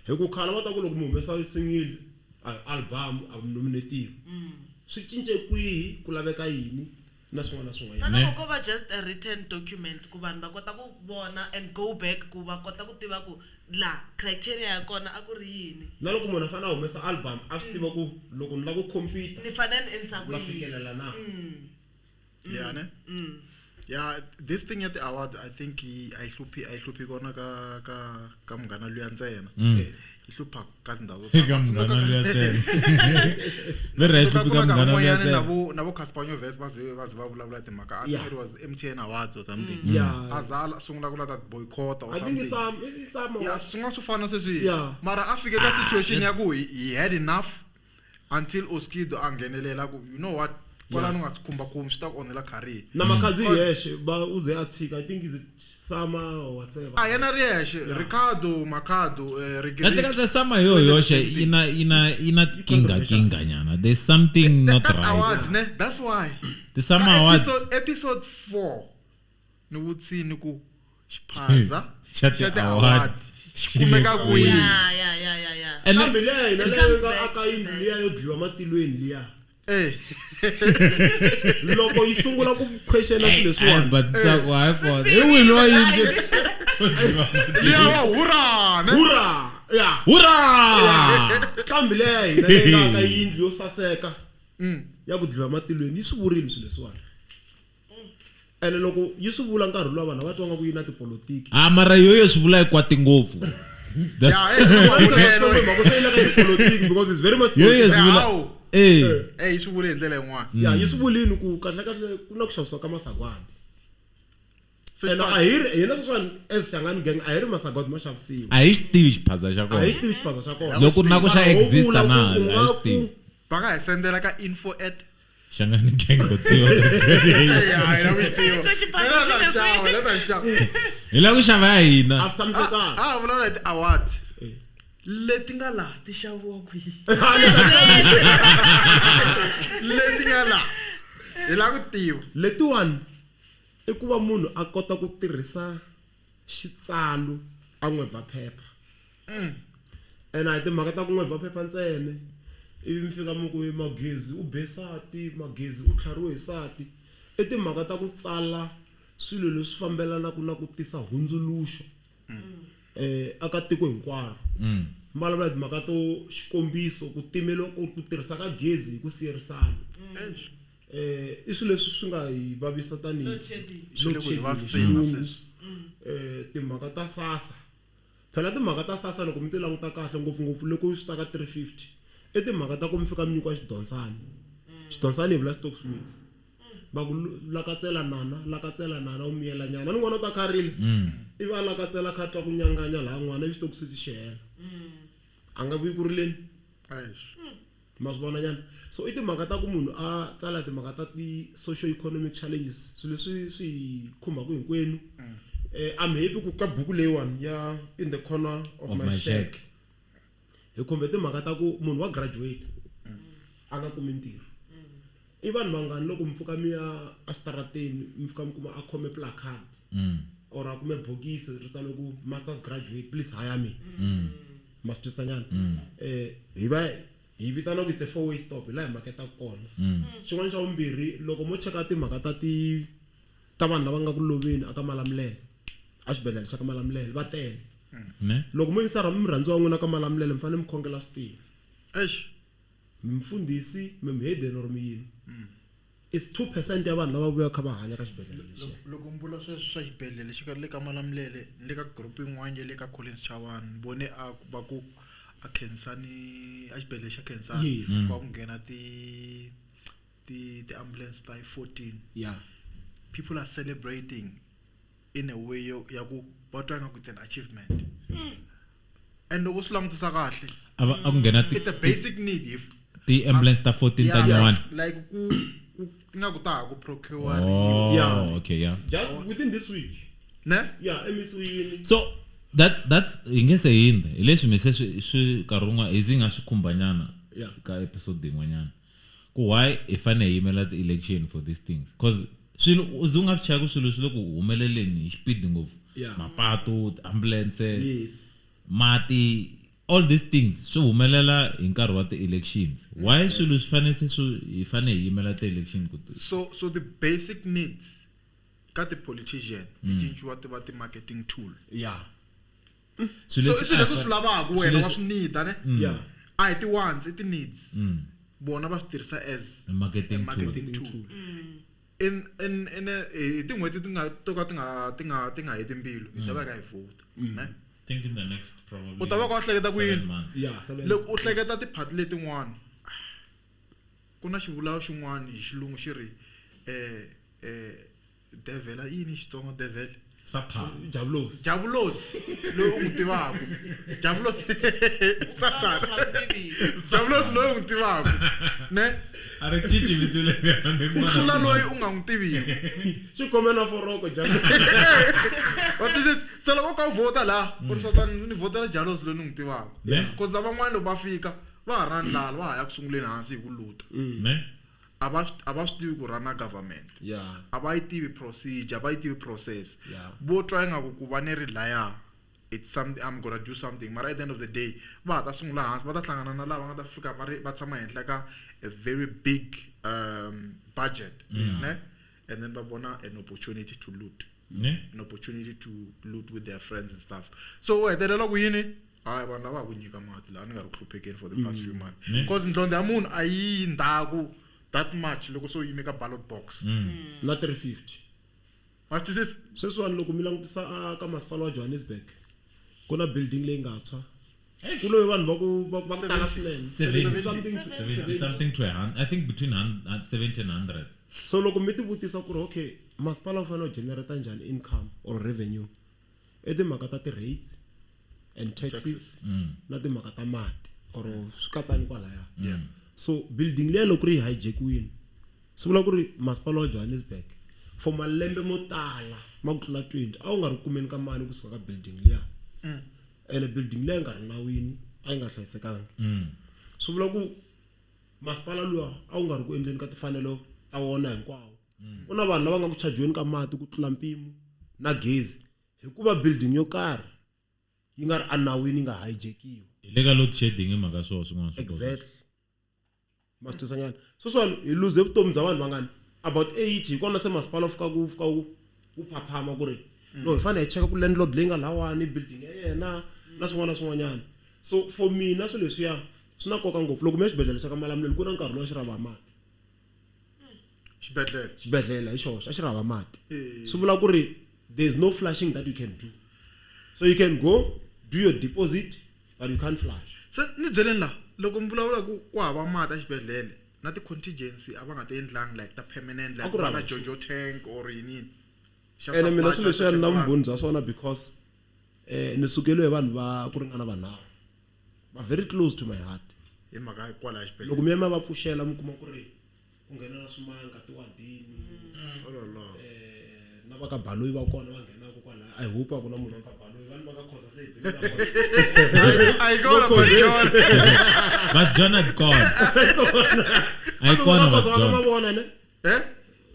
hi ku khale va ta ku loko mi humesa single a hi album a mi nominatiwi swi cince kwihi ku laveka yini na swin'wana na swin'wanyana Na loko ko va just a written document ku vanhu va kota ku vona and go back ku va kota ku tiva ku la criteria ya kona a ku ri yini na loko munhu a fanele a humesa album a swi tiva ku loko ni lava ku compete ni fanele ni endlisa ku na yini fikelela na Yeah, ne? Yeah, this thing at the award I think a yi hluphi kona ka ka ka munghana luya ntsena. Yi hlupha ka tindhawu to eka munghana luya ntsena ve ri a yi hluphi ka munghana luya na ntsena vo na vo Cassper Nyovest va ze va ze va vulavula timhaka I think Yeah. it was MTN Awards or something. Yeah. A za a sungula ku la ta boycott or I think something. i some i some Yeah, swin'wana swo fana sweswi. Yeah. Mara a fike ka situation ya ku he had enough until Oskido a nghenelela ku you know what kwalano u nga swi khumba khumbi swi ta ku onhela career. na Makhadzi hi yexe va u ze a tshika I think is it Sama or whatever A yena ri yexe Ricardo Makhado Ricky kahle kahle sama yo yoxe yi na yi na yi na kinga kinga nyana there's something not That right awards ne that's why the sama Ka awards episode 4 ni vutisini ku xiphaza Xa ti-award xi kumeka kwihi ya ya ya ya ya And kambe liya hina It leyo comes nga back aka yindlu liya yo dliwa matilweni liya eh loko yi sungula ku questiona swilo Ai, leswiwani but ntsako hayi kona i wini wa yindlu liya wa hurra ne hurra ya hurra kambe leya hina leyi nga aka yindlu yo saseka ya ku dliwa matilweni yi swi vurile swilo leswiwani ene loko yi swi vula nkarhi luwa vanhu a va twa nga ku yi na tipolotiki ah mara yoyo swi vula yi kwati ngopfu That's- Ya, eh, mhaka se yi le ka tipolotiki because it's very much yoyo swi vula Hawu. eh eh yi swi vule hi ndlela yin'wana ya yi swi vulini ku kahle kahle ku na ku xavisiwa ka masagwadi So ene a hi ri hina sweswiwani as Shangani gang a hi ri masagwadi ma xavisiwa a hi xi tivi xiphaza xa a hi kona xi tivi xiphaza xa kona loko na ku xa Mara ho exista vula na ku a u hi nga xi tivi ku va nga hi sendela ka info at Shangani gang dot co dot za. Eh, ya, hi lava ku xi tiva. Ku xiphaza Hi lava xi le ku xava, hi lava ku xava. hi lava ku xava ya hina a swi tshamisekanga a vulavula hi ti-award leti nga laha ti xaviwa kwihi leti nga laha hi lava ku tiva letiwani i ku va munhu a kota ku tirhisa xitsalo a n'webva phepha ene a hi timhaka ta ku n'webva phepha ntsena ivi mi fika mi ku magezi u be sati magezi u tlhariwe hi sati i timhaka ta ku tsala swilo leswi fambelanaka na ku tisa hundzuluxo aka tiko hinkwaro vulavula hi timhaka to xikombiso ku timeliwa ku tirhisa ka gezi hi ku siyerisana i swilo leswi swi nga hi vavisa tanihi Load shedding. Swi le ku hi load shedding, vaviseni na xilungu. sweswi. Timhaka ta SASSA phela timhaka ta SASSA loko mi ti languta kahle ngopfungopfu loko swi ta ka 350 i timhaka ta ku mi fika mi nyikiwa xidonsani xidonsani hi vula stock sweets va ku lakatsela nana lakatsela nana u miyela nyana ni n'wana u ta kharile ivi a lakatsela kha twa ku nyanganya laha n'wana ivi stock sweets xi hela a nga vuyi ku rileni Eish. ma swi vona nyana so i timhaka ta ku munhu a tsala timhaka ta ti-socio economic challenges swilo leswi swi hi khumbaka hinkwenu I'm happy ku ka buku leyiwani ya in the corner of, Of my, my shack shack. hi khumbe timhaka ta ku munhu wa graduate a nga kumi ntirho i vanhu vangani loko mi pfuka mi ya eswitarateni mi fika mi kuma a khome placard or a kume bokisi ri tsale ku masters graduate please hire me ma swi twisisa nyana hi va Hi vitana ku it's a four way stop hi laha hi maketaka kona. Xin'wana xa vumbirhi loko mo cheka timhaka ta ti ta vanhu lava nga ku loveni aka Malamulele a xibedhlele xa ka Malamulele va tele. Ne? Loko mo yisa murhandziwa wa n'wina ka Malamulele mi fanele mi khongela swi tiya. Eish. Mi mfundhisi mi muhedeni or mi yini. It's 2% ya vanhu lava vuyaka kha va hanya ka xibedhlele lexiya. Loko mi vula sweswo swa xibedhlele xi ka le ka Malamulele ni le ka group yin'wana ya le ka Collins Chavani ni vone a va ku a Khensani a xibedhlele xa Khensani Yes. ku va ku nghena ti ti ti-ambulance ta 14 Yeah. people are celebrating in a way yo ya ku va twa ingaku it's an achievement and loko u swi langutisa kahle A va a ku nghena ti it's a basic need if ti-ambulance ta 14 ta Yeah, nyuwani. like ku ingaku ta ha ku procure Oh, Yeah. okay, yeah. Just within this week. ne Yeah, MEC yini. So that's hi nge se hindza hi leswi mi se swi swi nkarhi wun'wana hi zi nga swi khumbanyana Yeah. ka episode yin'wanyana ku why hi fanele hi yimela ti-election for these things cause swilo u ze u nga swi chaya ku swilo swi le ku humeleleni hi xipidi ngopfu Yeah. mapatu ti-ambulance Yes. mati all these things swi humelela hi nkarhi wa ti-elections why swilo swi fanele se swi hi fanele hi yimela ti-election ku ti so the basic needs ka ti-politician ti cinciwa ti va ti-marketing tool Yeah. swilo so i swilo leswi u swi lavaka swilo wena wa leswi- swi need ne Yeah. a hi ti-wants i ti-needs vona va swi tirhisa as A marketing a marketing tool. tool in in in hi tin'hweti ti nga to ka ti nga ti nga ti nga heti mbilu hi ta va ka hi vote ne think in the next probably U ta va ka u hleketa ku seven yini? months. Yeah, seven. Loko u hleketa tiphati letin'wana ku na xivulavo xin'wana hi xilungu xi ri devil i yini Xitsonga devil Satan. Javulosi. Javulosi loyi u n'wi tivaka Javulosi Satan Javulosi loyi u n'wi tivaka ne A ri cinci vito leri ku tlula loyi u nga n'wi tiviku Xi khome na foroko Javulosi. wa twisisa se loko ka u vhota laha u ri Satan ni vhotela Javulosi loyi ni n'wi tivaka Ne? cause lavan'wana loko va fika va ha ri na ndlala va ha ya ku sunguleni hansi hi ku luta Ne? a va swi tivi ku run government Yeah. a va yi tivi procedure a va yi tivi process Yeah. vo twa ingaku ku va ni ri laya it's something I'm gonna do something mara at the end of the day va ha ta sungula hansi va ta hlangana na lava nga ta fika va ri va tshama henhla ka a very big budget ne and then va vona an opportunity to loot Ne? an opportunity to loot with their friends and stuff so u hetelela ku yini hayi vanhu lava ha ku nyika mati laha ni nga ri ku hluphekeni for the past few months because ndlondlo ya munhu a yi ndzhaku that much loko se u yime ka ballot box Na 350. ma swi twisisa Sweswiwani loko mi langutisa a ka masipala wa Johannesburg ku na building leyi nga tshwa. Ku love vanhu va ku va ku tala swinene. 70. Something to 70 something to a hundred. I think between 70 and 100. So loko mi ti vutisa ku ri okay masipala wu fanele wu generate njhani income or revenue i timhaka ta ti-rates and taxes na timhaka ta mati or swi katsani kwalaya. So building leyi loko ri yi hijackiwile swi vula ku ri masipala wa Johannesburg for malembe mo tala ma ku tlula 20 a wu nga ri kumeni ka mali kusuka ka building liya. Ene building leyi nga ri nawini a yi nga hlayisekanga. Swi vula ku masipala luwa a wu nga ri ku endleni ka timfanelo ta wona hinkwawo. Ku na vanhu lava nga ku chajiweni ka mati ku tlula mpimo na gezi hikuva building yo karhi yi nga ri enawini yi nga hijackiwa. Hi le ka load shedding hi mhaka swona swin'wana swi kona. Exactly. Ma swi twisa nyana. Sweswiwani hi luze vutomi bya vanhu vangani about 80 hi kona se masipala wu fika ku fika wu phaphama ku ri no hi fanele hi cheka ku landlord leyi nga lahawani building ya yena na swin'wana na swin'wanyana. So for mina swilo leswiya swi na nkoka ngopfu loko mi ya xibedhlele xa ka Malamulele ku na nkarhi lowu a xi ri hava mati. Xibedhlele. Xibedhlele hi xoxe a xi ri hava mati. Swi vula ku ri there is no flushing that you can do. So you can go do your deposit but you can't flush. Se ni byeleni la loko mi vulavula ku ku hava mati exibedhlele na ti-contingency a va nga ti endlangi like ta permanent like A ku ri va na hava jojo tank or yini yini. Xa Ene mina supply swilo xa leswiya ni na temporary. vumbhoni bya swona because ni sukeliwe hi vanhu va ku ringana vanharhu va very close to my heart. Hi mhaka ya kwala exibedhlele. Loko mi ya mi ya va pfuxela mi kuma ku ri ku nghena na swimanga tiwadini. Ololo. Na va ka Baloyi va kona va nghenaka kwalaya. I hope a ku na munhu wa ka Baloyi vanhu va ka Khoza se hi tivela vona. A yi kona Bas John. Bas John a yi kona. A yi kona Va Bas ka Khoza va ka John. mavona ne? Eh?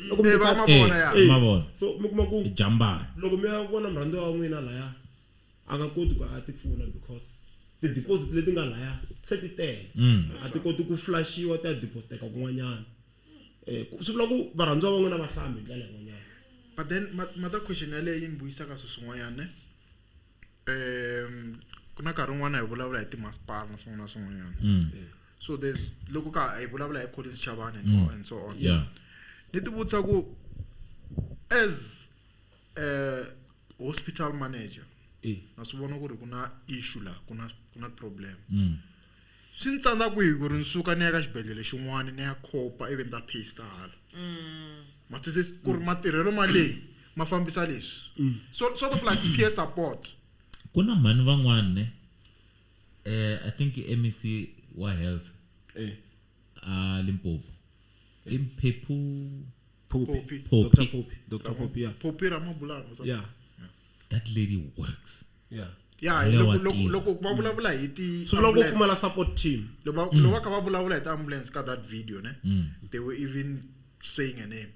Loko mi Eh, va ka- mavona ya. Eh, mavona. So mi kuma ku I jambana. loko mi ya vona murhandziwa wa n'wina laya a nga koti ku a ti pfuna because Ti-deposit leti nga laya se ti tele a ti koti ku flashiwa ti ya depositeka kun'wanyana. Swi vula ku varhandziwa va n'wina va hlambi hi ndlela yin'wanyana. But then mata question yaleyo yi ni vuyisaka swilo swin'wanyana ne. Ku na nkarhi wun'wana hi vulavula hi timasipala na swin'wana na swin'wanyana. So there's loko ka hi vulavula hi Collins Chabane and all and so on. Ni ti vutisa ku as a hospital manager na swi vona ku ri ku na issue la ku na ku na problem. Swi ni tsandza kwihi ku ri ni suka ni ya ka xibedhlele xin'wana ni ya khopa ivi ni ta paste hala. Ma twisisa ku ri matirhelo ma leyi ma fambisa leswi. So sort of like peer support. Ku na mhani van'wana ne I think i MEC wa health a Limpopo. I Mphephu Phophi. Phophi. Dr. Phophi. Dr. Phophi, yeah. Phophi Ramabulana. Yeah. That lady works. Yeah. Yeah, Lewa loko loko tirha. loko va vulavula hi ti Swi vula ku ambulance- pfumala support team. loko va loko va kha va vulavula hi ti ambulance ka that video ne they were even saying a name.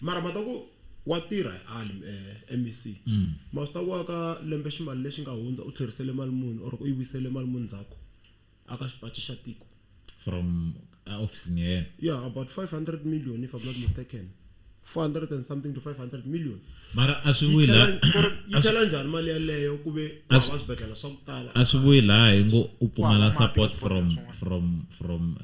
Mara mata ku wa tirha hi ali MEC. Ma swi ta ku aka lembe ximali lexi nga hundza u tlherisele mali muni or u yi vuyisele mali muni ndzhaku aka xipachi xa tiko. From office ya yena. Yeah, about 500 million if I'm not mistaken. 400 and something to 500 million. Mara a swi Yi vuyi tlhela la yi tlhela njhani mali yaleyo ku ve ku hava swibedhlele swa ku tala? a swi vuyi laha hi ngo u pfumala Ku hava mati support ka from swibedhlele from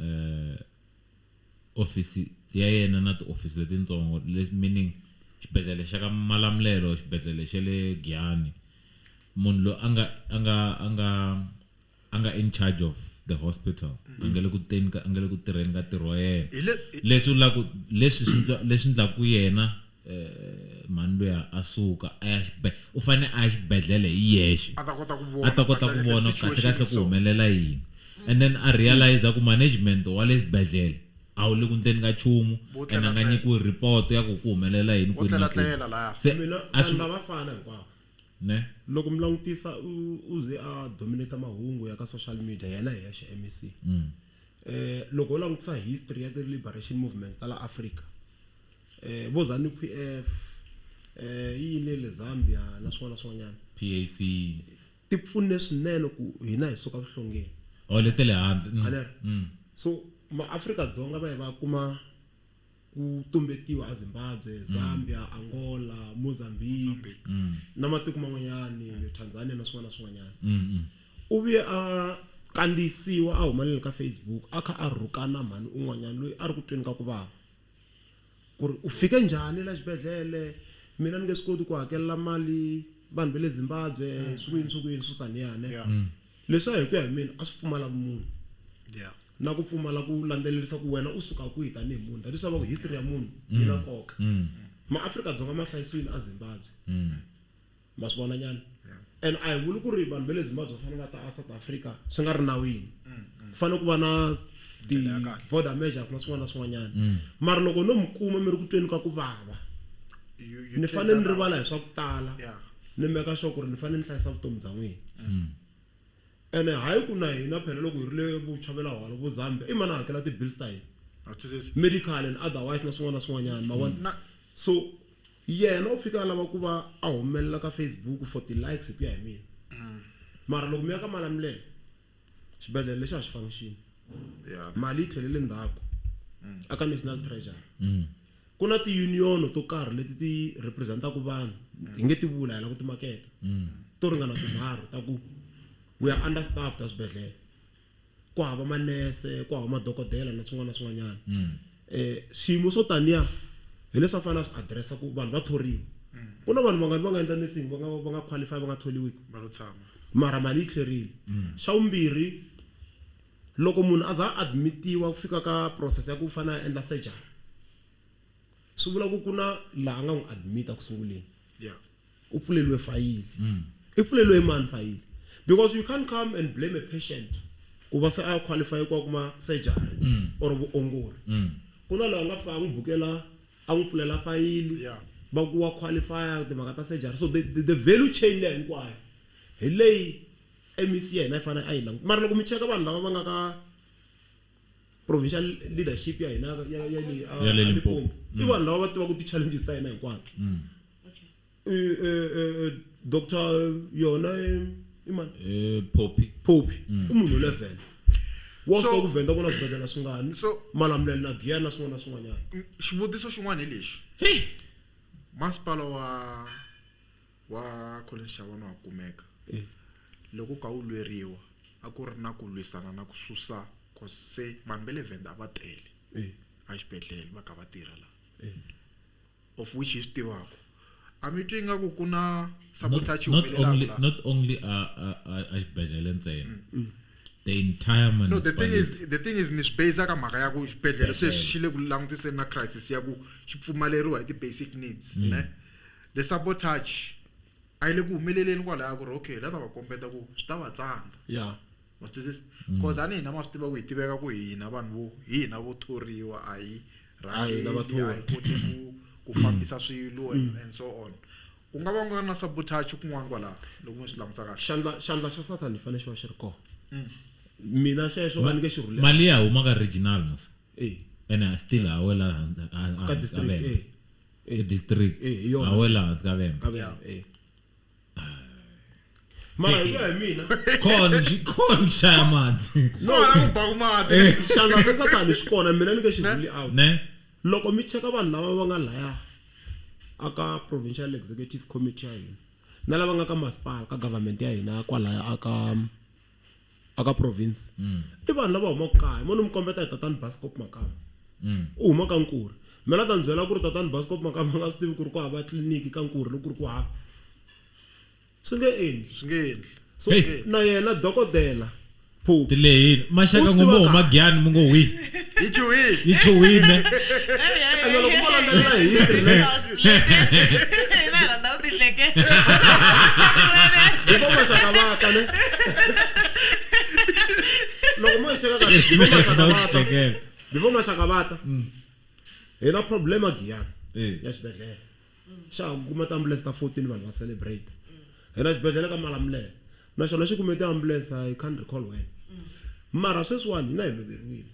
office ya yena na ti-office letitsongo, meaning xibedhlele xa ka Malamulele, xibedhlele xa le Giyani. Munhu loyi a nga a nga a nga a nga in charge of the hospital a nga le ku teni ka a nga le ku tirheni ka ntirho wa yena. Hi le Leswi vulaka ku leswi swi ndla leswi ndlaku yena mhani luya a suka a ya u fane a ya xibedhlele hi yexe. A ta kota ku vona A ta kota ku kahle vona situation kahle kahle ku so. humelela yini. And then a realize ku management wa le xibedhlele a wu le ku ndleni ka nchumu Vo and a nga tlela nyikiwi report ya ku ku humelela yini Vo kwini na kwini. tlela laya. Se Mina a swi vanhu lava fana hinkwavo. Ne? Loko mi langutisa u ze a dominate mahungu ya ka social media yena hi yexe MEC. Loko u langutisa history ya ti liberation movements ta la Africa. Vo ZANU PF, yini le Zambia na swin'wana na swin'wanyana. PAC. Ti pfunile swinene ku hina hi suka vuhlongeni. Oh, leti le handle. Aneri. So ma Afrika Dzonga va ye va kuma ku tumbetiwa a Zimbabwe, Zambia, Angola, Mozambique na matiko man'wanyani, Tanzania na swin'wana na swin'wanyana. U vuye a kandziyisiwa a humelela ka Facebook a kha a rhukana mhani un'wanyana loyi a ri ku tweni ka ku vava. Ku ri u fike njhani la xibedhlele, mina ni nge swi koti ku hakelela mali vanhu va le Zimbabwe, swi ku yini, swi ku yini, swo taniya ne. Leswi hi ku ya hi mina a swi pfumala vumunhu. Na ku pfumala ku landzelerisa ku wena u suka kwihi tanihi munhu. That is why va ku history ya munhu yi na nkoka. Ma Afrika Dzonga ma hlayisiwile a Zimbabwe. Ma swi vona nyana? And a hi vuli ku ri vanhu va le Zimbabwe va fanele va ta a South Africa swi nga ri nawini. Ku fanele ku va na ti border measures na swin'wana na swin'wanyana. Mara loko no mi kuma mi ri ku tweni ka ku vava, ni fanele ni rivala hi swa ku tala. Ni make sure ku ri ni fanele ni hlayisa vutomi bya n'wina. Ene hayi ku na hina phela loko hi ri le vuchavela holo vo Zambia i mani a hakela ti-bills ta hina? Medical and otherwise na swin'wana na swin'wanyana, ma vona? So yena u fika a lava ku va a humelela ka Facebook for ti-likes hi ku ya hi mina. Mara loko mi ya ka Malamulele xibedhlele lexi a xi function. Mali yi tlhelele ndzhaku aka National Treasury. Ku na ti-union to karhi leti ti representaka vanhu hi nge ti vula hi lava ku ti maketa to ringana tinharhu ta ku we are understaffed a swibedhlele. Ku hava manese, ku hava madokodela na swin'wana na swin'wanyana. Swiyimo swo taniya hi leswi a fanele a swi addressa ku vanhu va thoriwa. Ku na vanhu vangani va nga endla nursing va nga qualify va nga tholiwiki. Va lo tshama. Mara mali yi tlherile. Xa vumbirhi loko munhu a za a admitiwa ku fika ka process ya ku fanele a endla surgery swi vula ku ku na laha nga n'wi admita ku sunguleni. U pfuleliwe fayili. I pfuleliwe mani fayili? Because you can't come and blame a patient ku va se a qualify ku kuma surgery or vuongori. Ku na laha nga fika a n'wi bukela a n'wi pfulela fayili va ku wa qualify timhaka ta surgery. So the value chain leyi hinkwayo hi leyi MEC ya hina yi fanele a yi languta. Mara loko mi cheka vanhu lava va nga ka provincial leadership ya hina ya le, Ya le a Limpopo. Limpopo, i vanhu lava va tivaka ti-challenges ta hina hinkwato. Doctor yona, I mani? Poppy. Poppy. I munhu le Venda. Wa swi So- tiva ku Venda ku na swibedhlele swingani. So- Malamulele na Giyani na swin'wana na swin'wanyana. Xivutiso xin'wana hi lexi. Masipala wa Collins Chabane wa kumeka. Loko ka wu lweriwa a ku ri na ku lwisana na ku susa cause se vanhu va le Venda a va tele a xibedhlele va kha va tirha la. Of which hi swi tivaka. A mi twi ingaku ku na sabotage yi Not only humelelaka la? not only a xibedhlele ntsena. The entire No, the thing municipality. is the thing is ni swi base ka mhaka ya ku xibedhlele sweswi xi le ku langutiseni na crisis ya ku xi pfumaleriwa hi ti-basic needs ne the sabotage a yi le ku humeleleni kwalaya ku ri okay la ta va kombeta ku swi ta va tsandza Yeah. wa twisisa cause a ni hina ma swi tiva ku hi tiveka ku hina vanhu vo hina vo thoriwa a hi A hi hina rhangeli a hi koti ku fambisa swilo and so on ku nga va ku nga ri na sabotage kun'wana kwalaho loko mi swi langutisa kahle Xandla xa Satan hi fanele xi va xi ri kona. Mina xexo a ni nge xi rhuleli. Mali ya huma ka regional mos. Eh. Ene still a wela Ka district eh. E district. Eh, hi yona. A wela hansi ka Vhembe. Ka Vhembe eh. Mara hi ku ya hi mina Khona xaya mati. no na ku baku mati xandla xa Satan xi kona mina ni nge xi rhuli out. Ne? Loko mi cheka vanhu lava va nga laya aka provincial executive committee ya hina na lava nga ka masipala ka government ya hina kwalaya aka province i vanhu lava humaka kaya mo ni mi kombeta hi tatani Bascop Makamba u huma ka Nkuri mina ta ni byela ku ri tatani Bascop Makamba a nga swi tivi ku ri ku hava tliliniki ka Nkuri loko ku ri ku hava swi nge endli swi nge endli so Hey. na yena dokodela Phuphu Tilehini. Maxaka U swi ngombo tiva huma Giyani mu ngo wi. yi chuhile Yi chuhile. ene loko mo landzelela hi history ne Hina hi rhandza ku tihleketa. before maxaka va ta ne loko mo yi cheka kahle before maxaka va ta before maxaka va ta hi na problem a Giyani ya xibedhlele xa ha kuma ti-ambulance ta 14 vanhu va celebrate hi na xibedhlele ka Malamulele naxona xi kume ti-ambulance I can't recall when mara sweswiwani hina hi loveriwile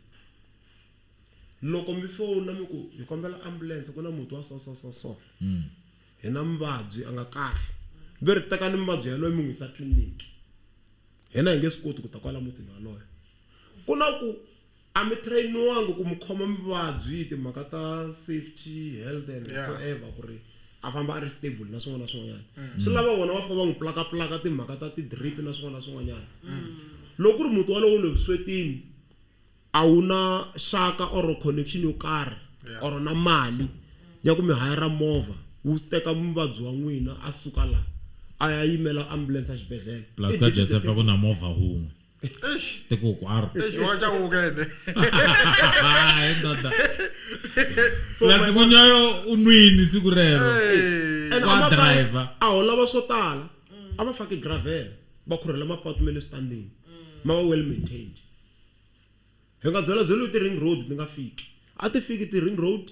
loko mi fona mi ku hi kombela ambulance ku na muti wa so so so so hi na muvabyi a nga kahle ve ri tekani muvabyi yaloye mi n'wi yisa tliliniki hina hi nge swi koti ku ta kwala mutini waloye ku na ku a mi trainiwangi ku mi khoma muvabyi hi timhaka ta safety health and whatsoever ku ri a famba a ri stable na swin'wana na swin'wanyana swi lava vona va fika va n'wi plakaplaka timhaka ta ti-drip na swin'wana na swin'wanyana loko ku ri muti walowo wu le vuswetini a wu na xaka or connection yo karhi or na mali ya ku mi hayara movha wu teka muvabyi wa n'wina a suka la a ya yimela ambulance a xibedhlele Plus ka Joseph a ku na movha wun'we. Tiko hinkwaro. Eish wa cakuka ene Hayi ndoda. Plus munyayo u nwini siku rero. And Wa amakaya driver. a ho lava swo tala a va faki gravel va khurhela mapatu ma le switandini ma va well maintained hi nga byela byeli ti-ring road ti nga fiki a ti fiki ti-ring road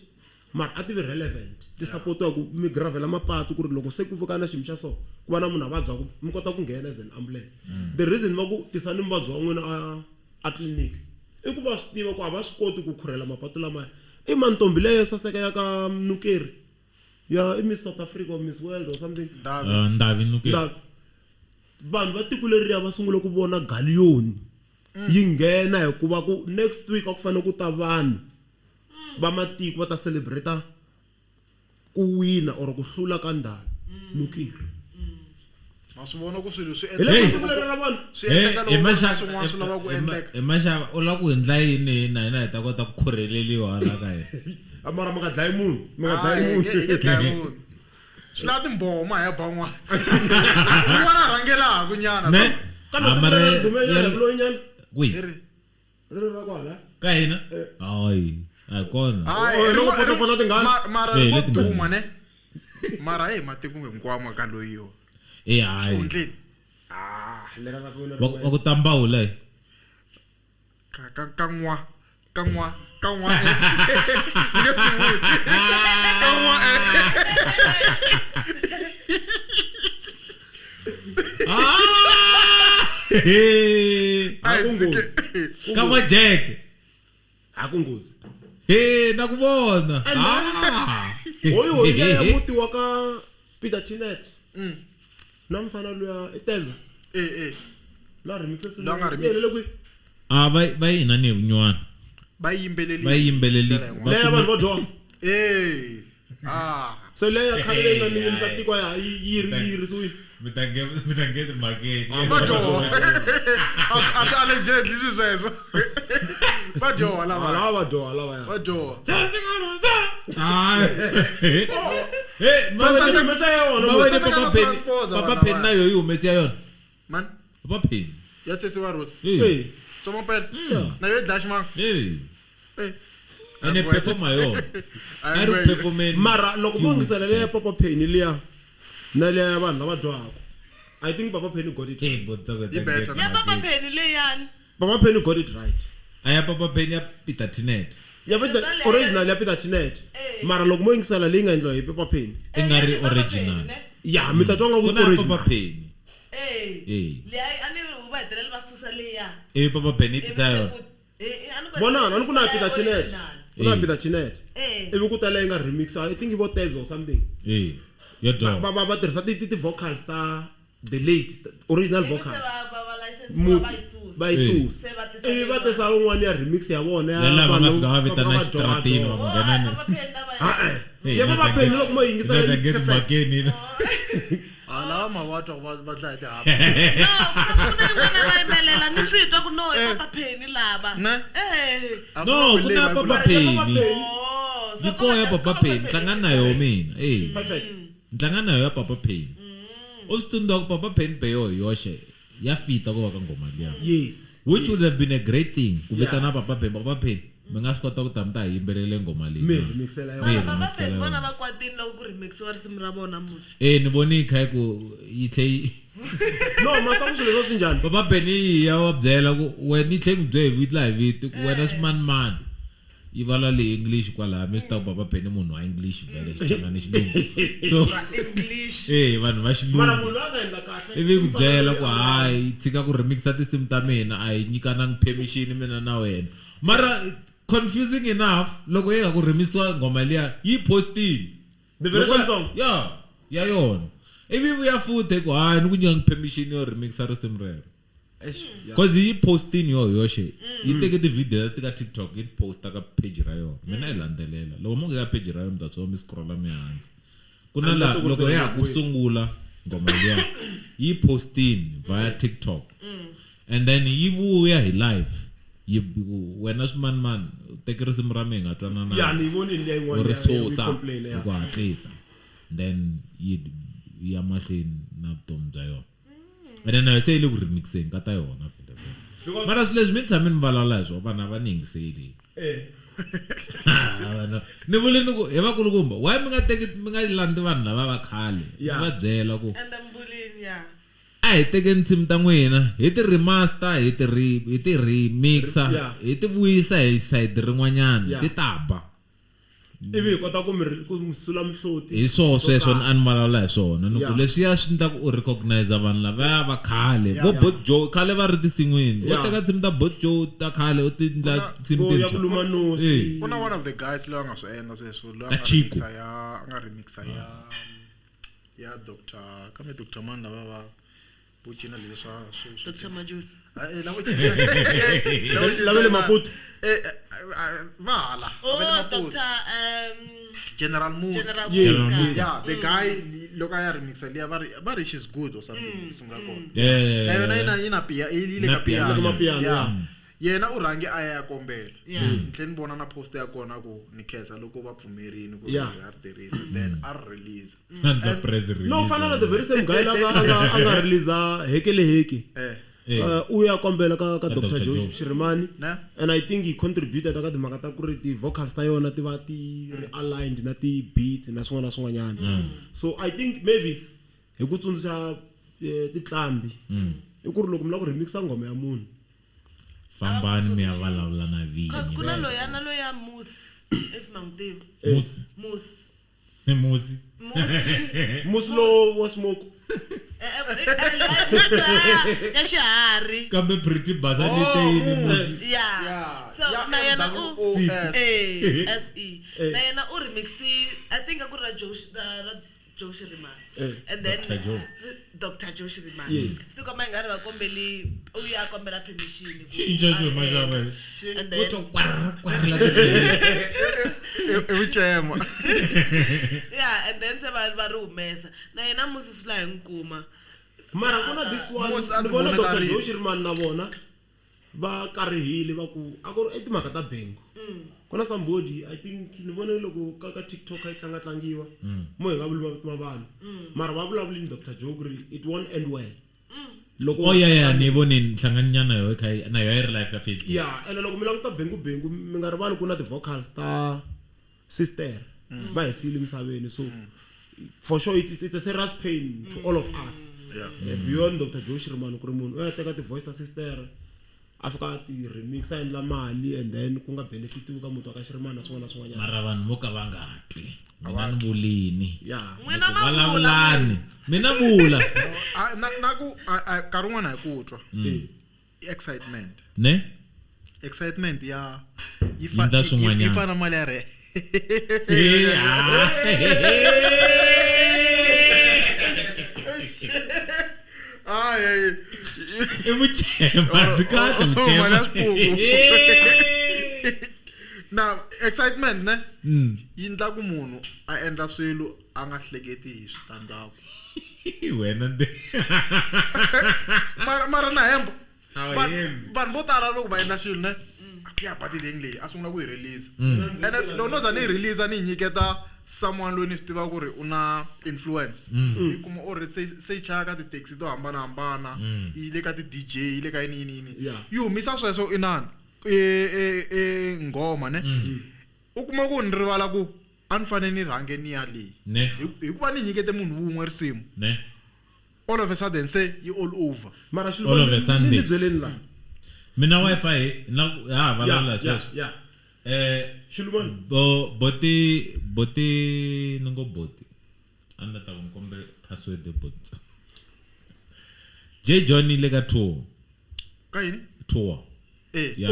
mara a ti vi relevant ti sapotiwa ku mi gravela mapatu ku ri loko se ku pfuka na xiyimo xa so ku va na munhu a vabyaku mi kota ku nghena as an ambulance the reason va ku tisani muvabyi wa n'wina a tliliniki i ku va swi tiva ku a va swi koti ku khurhela mapatu lamaya i mantombi leyo saseka ya ka Nukeri ya i Miss South Africa or Miss World or something Ndavi Nukeri. Vanhu va tiko leriya va sungule ku vona galiyoni yi nghena hikuva ku next week a ku fanele ku ta vanhu va matiko va ta celebrate ku wina or ku hlula ka Ndhavi Nukeri. Ma swi vona ku swilo swi Hi le endleka tiko leri ra vanhu swi endleka loko ku ri na swin'wana swi lava ku endleka. Hi maxava u lava ku endla yini hina hina hi ta kota ku khurheleliwa hala ka hina. Mara mi nga dlayi munhu mi nga dlayi Hayi, munhu. hi nge dlayi munhu. Swi lava timboma hi ya ba un'wana. Un'wana a rhangelaku nyana. Ne? Kambe Ah, tiko mara leri dumenyana loyinyana Kwihi? ri ri ra kwala. Ka hina? Hayi, a hi kona. Hayi, Oh, loko ri- potopota tingana. mara Eh, vo leti tingana. duma ne. Mara hey matiko hinkwawo ma ka loyiwa. Eh, hayi. Xihundleni. Ah, lera ra ku Va ku ta mbawula hi. Ka ka n'wa ka n'wa ka n'wa. Ni nge swi vuli. Ka n'wa. Ah! Ai, Hakunghozi. Ka n'wa Jack. Hakunghozi. He, na ku vona. And Ah. Hoyi hoyi ya muti wa ka Peter Tinet. Na mfana luya i Tebza. Eh eh. La remix La nga remix. le kwihi? A va va yi inani hi vunywana. Va yimbeleli. Va yimbeleli. Ndlela Leya Va vanhu vo dyoha. Eh. Ah. Se leya khale leyi nga ninginisa tiko ya yi yi yirisiwile. Mi ta nge mi ta nge timhakeni. Va dyoha. A swi allegedly swi sweswo. Va dyoha lava. Lava va dyoha lavaya. Va dyoha. Ah. Hey, Va va va humesa ya yona. va wena Swi Papa nga Penny. transpose Papa vanhu Penny na lavaya. yo yi humesi ya yona. Man, Papa Penny. ya tsesi wa Rose. Hey. Eh. Tsoma pele. Na yo dlaya ximanga. Hey. Eh. Ene performa yona. A ri performeni. Mara loko mo yingisela leya Papa Penny liya na leya ya vanhu lava dyohaka. I think Papa Penny got it. Hey, botsaka Yi better. Ya Papa Penny leyani. Papa Penny got it right. Aya Papa Penny ya Peter Tinet. Ya Peter Leya- original ya Peter Chinet. Eh. Mara loko mo yingisela leyi nga endliwa hi Papa Penny. I nga ri Eh, ya Papa original. Penny, ne? Ya mi ta twa nga ku Ku na original. Papa Penny. Eh. Eh. Leya a ni ri va hetelela va susa leya. Ivi Papa Penny yi tisa yona. Vonana a ni ku na Peter Chinet. Ku na Eh. Peter Chinet. Eh. Ivi ku ta leyi nga remix I think i vo Tabs or something. Eh. Yo dyoha. Va va va tirhisa ti ti ti vocals ta the late original vocals. Muti. Va yi susa. Se va tisa Ivi va tisa wun'wana ya remix ya vona Ya lava nga vanhu fika va vitana va dyoha xitaratini va dyoha. ku nghena ni. Ha-eh. Hey, Ya Papa Penny loko mo yingisela ta yi nge perfect. timhakeni. Ah, lava mavatwa va va dlaya tihapa. No, va yimbelela ni swi twa ku no i Papa Penny lava. Ne? Eh. No, ku na Papa Penny. Oh, so Yi koho ya ko va Papa just Penny. Tlanga na yo mina. Eh. Perfect. Tlanga na yo ya Papa Penny. U swi tsundzuka ku Papa Penny be yo hi yoxe ya fita ku va ka nghoma liya. Yes. Which would have been a great thing ku vitana Papa Penny. Papa Penny mi nga swi kota ku ta mi ta hi yimbelele nghoma leyi. Mi remixela yona. Mi Papa remixela Penny vona yona. va kwatini loko ku remixiwa risimu ra vona musi. Eh ni vone yi kha yi ku yi tlhe yi No, master ku swilo leswi njhani? Papa Penny yi ya va byela ku wena yi tlhe yi n'wi byela hi vito la hi vito ku wena swimanimani yi vala le English kwalaya mi swi tiva ku Papa Penny munhu wa English vhele xichangani xilungu so English. eh vanhu va Mara xilungu munhu loyi a nga endla kahle. ivi yi ku byela ku hayi tshika ku remixa tinsimu ta mina a yi nyikanangi permission mina na wena mara confusing enough loko yi nga ku remisiwa nghoma liya yi postini The very same song? ya ya yona ivi vuya futhi hi ku hayi ni ku nyikangi permission yo remixa risimu rero cause yi postini yo yoxe yi teke ti-video ta ka TikTok yi ti posta ka page ra yona mina yi landzelela loko mo ka page ra yona mi ta swi mi scrolla mi hansi ku na la loko ya ha ku sungula nghoma liya yi postini via TikTok and then yi vuya hi live yi ku wena swimanimani u teke risimu ra mina hi nga twanana Ya ni yi vonile leya u yin'wana ri ya- ya- susa complain, hi ya. ku hatlisa then yi ya mahlweni na vutomi bya yona ene na yo se yi le ku remixeni ka ta yona vhele vhele mara swilo leswi mi tshame ni vulavula hi swona vanhu a va ni yingiseli Eh. Vanhu- ni vule ni ku hi vakulukumba why mi nga teki mi nga landzi vanhu lava va khale mi Yeah. va byela ku And mbulini ya. a hi tekeni nsimu ta n'wina hi ti remaster hi ti re hi ti remixa Yeah. hi ti vuyisa hi side rin'wanyana Yeah. ti ta ba Ivi hi kota ku mi ku mi sula mihloti. hi swoho sweswo a ni vulavula hi swona ni ku Yeah. leswiya swi endla ku u recognize vanhu lavaya va khale vo Bot Joe khale va ri tinsin'wini wo Yeah. teka tinsimu ta Bot Joe ta khale u ti endla tinsimu Vo ya ku tintshwa luma nosi. Eh. Ku na one of the guys loyi a nga swi endla sweswo loyi a Ta nga Chico. remixa ya a nga remixa ya ya Dr. kambe Dr. Man lava va vo cina leswi swa Dr. Majuli. Ah, eh, lavo cina lavo cina Lava le Maputo. Eh, eh, eh, va hala va le Oh, Maputo. Dr. General Musa General Yes. Musa. yeah the guy loko a ya remixa liya va ri va ri she's good or something risimu ra kona Yeah. na yona yi na pia yi le Na ka piano piano. Ka mapiano, Yeah. yeah. Yena u rhange a ya ya kombela Yeah. ni tlhela ni vona na post ya kona ku ni khensa loko va pfumerini ku Yeah. ya ri tirhisa then a ri release Hands up press release. No, fana na the very same guy la a nga release heke le heke. eh Eh. U ya kombela ka ka Ka Dr. Dr. Joe Joe. Shirimani. Ne? And I think he contributed ka timhaka ta ku ri ti-vocals ta yona ti va ti ri aligned na ti-beats na swin'wana na swin'wanyana. So I think maybe hi ku tsundzuxa titlambi i ku ri loko mi lava ku remixa nghoma ya munhu fambani mi ya vulavula na Cause vinyi ku na loya na loya Musi if ma n'wi tivi. musi Musi. musi Musi. musi lowo wa smoke Eh, eh, eh, Musi ya xiharhi. kambe pretty basa ni te yini musi Yeah. Yeah. So Ya na yena u M-O-S. Eh, S E. Na yena u remixi I think a ku ri ra Joe ra Joe Shirimani Eh. and then Dr. Joe. Dr. Joe Shirimani Yes. swi tikomba i nga ri va kombeli u ya kombela permission ku Cinca a xo maxava. endla. And Wo then twa kwarr, kwarr la tindleveni. I vucema yeah and then se va va ri humesa na yena musi swi la hi n'wi kuma mara ku na this one Musi a ni vona dr tivonakarisa. joe shirimani na vona va karihile va ku a ku ri i timhaka ta bengu ku na somebody i think ni vone loko ka ka tiktok a yi tlanga tlangiwa mo hi nga vuli mavito ma vanhu mara va vulavulini dr joe ku ri it won't end well loko Oh yeah yeah ni yi vonini hlanganyana yo kha na yo yi ri live ka Facebook. ya ene loko mi languta bengu bengu mi nga rivali ku na ti-vocals ta sister va hi siyile emisaveni so for sure it's a serious pain to all of us Yeah. Beyond dr joe shirimani ku ri munhu u ya teka ti-voice ta sister a fika a ti-remix a endla mali and then ku nga benefitiwi ka muti wa ka shirimani na swin'wana na swin'wanyana Mara vanhu vo ka va nga twi. Mina ni vulini. ya n'wina ma vula Vulavulani. Mina vula. Na ku nkarhi wun'wana hi ku twa i excitement Ne? excitement ya yi Yi endla swin'wanyana. yi fana mali ya re Eh, ah. Ay, I vucema byi kahle Mali vucema. ya swipuku. Na excitement ne yi endla ku munhu a endla swilo a nga hleketi hi switandzhaku Wena nde. mara mara na hemba A wu hembi. vanhu vo tala loko va endla swilo ne a ku ya pati leyi leyi a sungula ku yi release ene loko no za ni yi release ni yi nyiketa someone loyi ni swi tivaka ku ri u na influence yi kuma or se yi chaya ka ti-taxi to hambanahambana yi le ka ti-dj yi le ka yini yini yini Yeah. yi humisa sweswo inani e nghoma ne u kuma ku ni rivala ku a ni fanele ni rhange ni ya leyi Ne. hikuva ni nyikete munhu wun'we risimu Ne. all of a sudden se yi all over mara All of a Sunday. ni byeleni laha Mina Wi-Fi na ha vulavula ya sweswo. ya Eh xilumani bo boti boti ni ngo boti a ni ta ku ni kombe password ya boti J John yi le ka tour ka yini tour e ya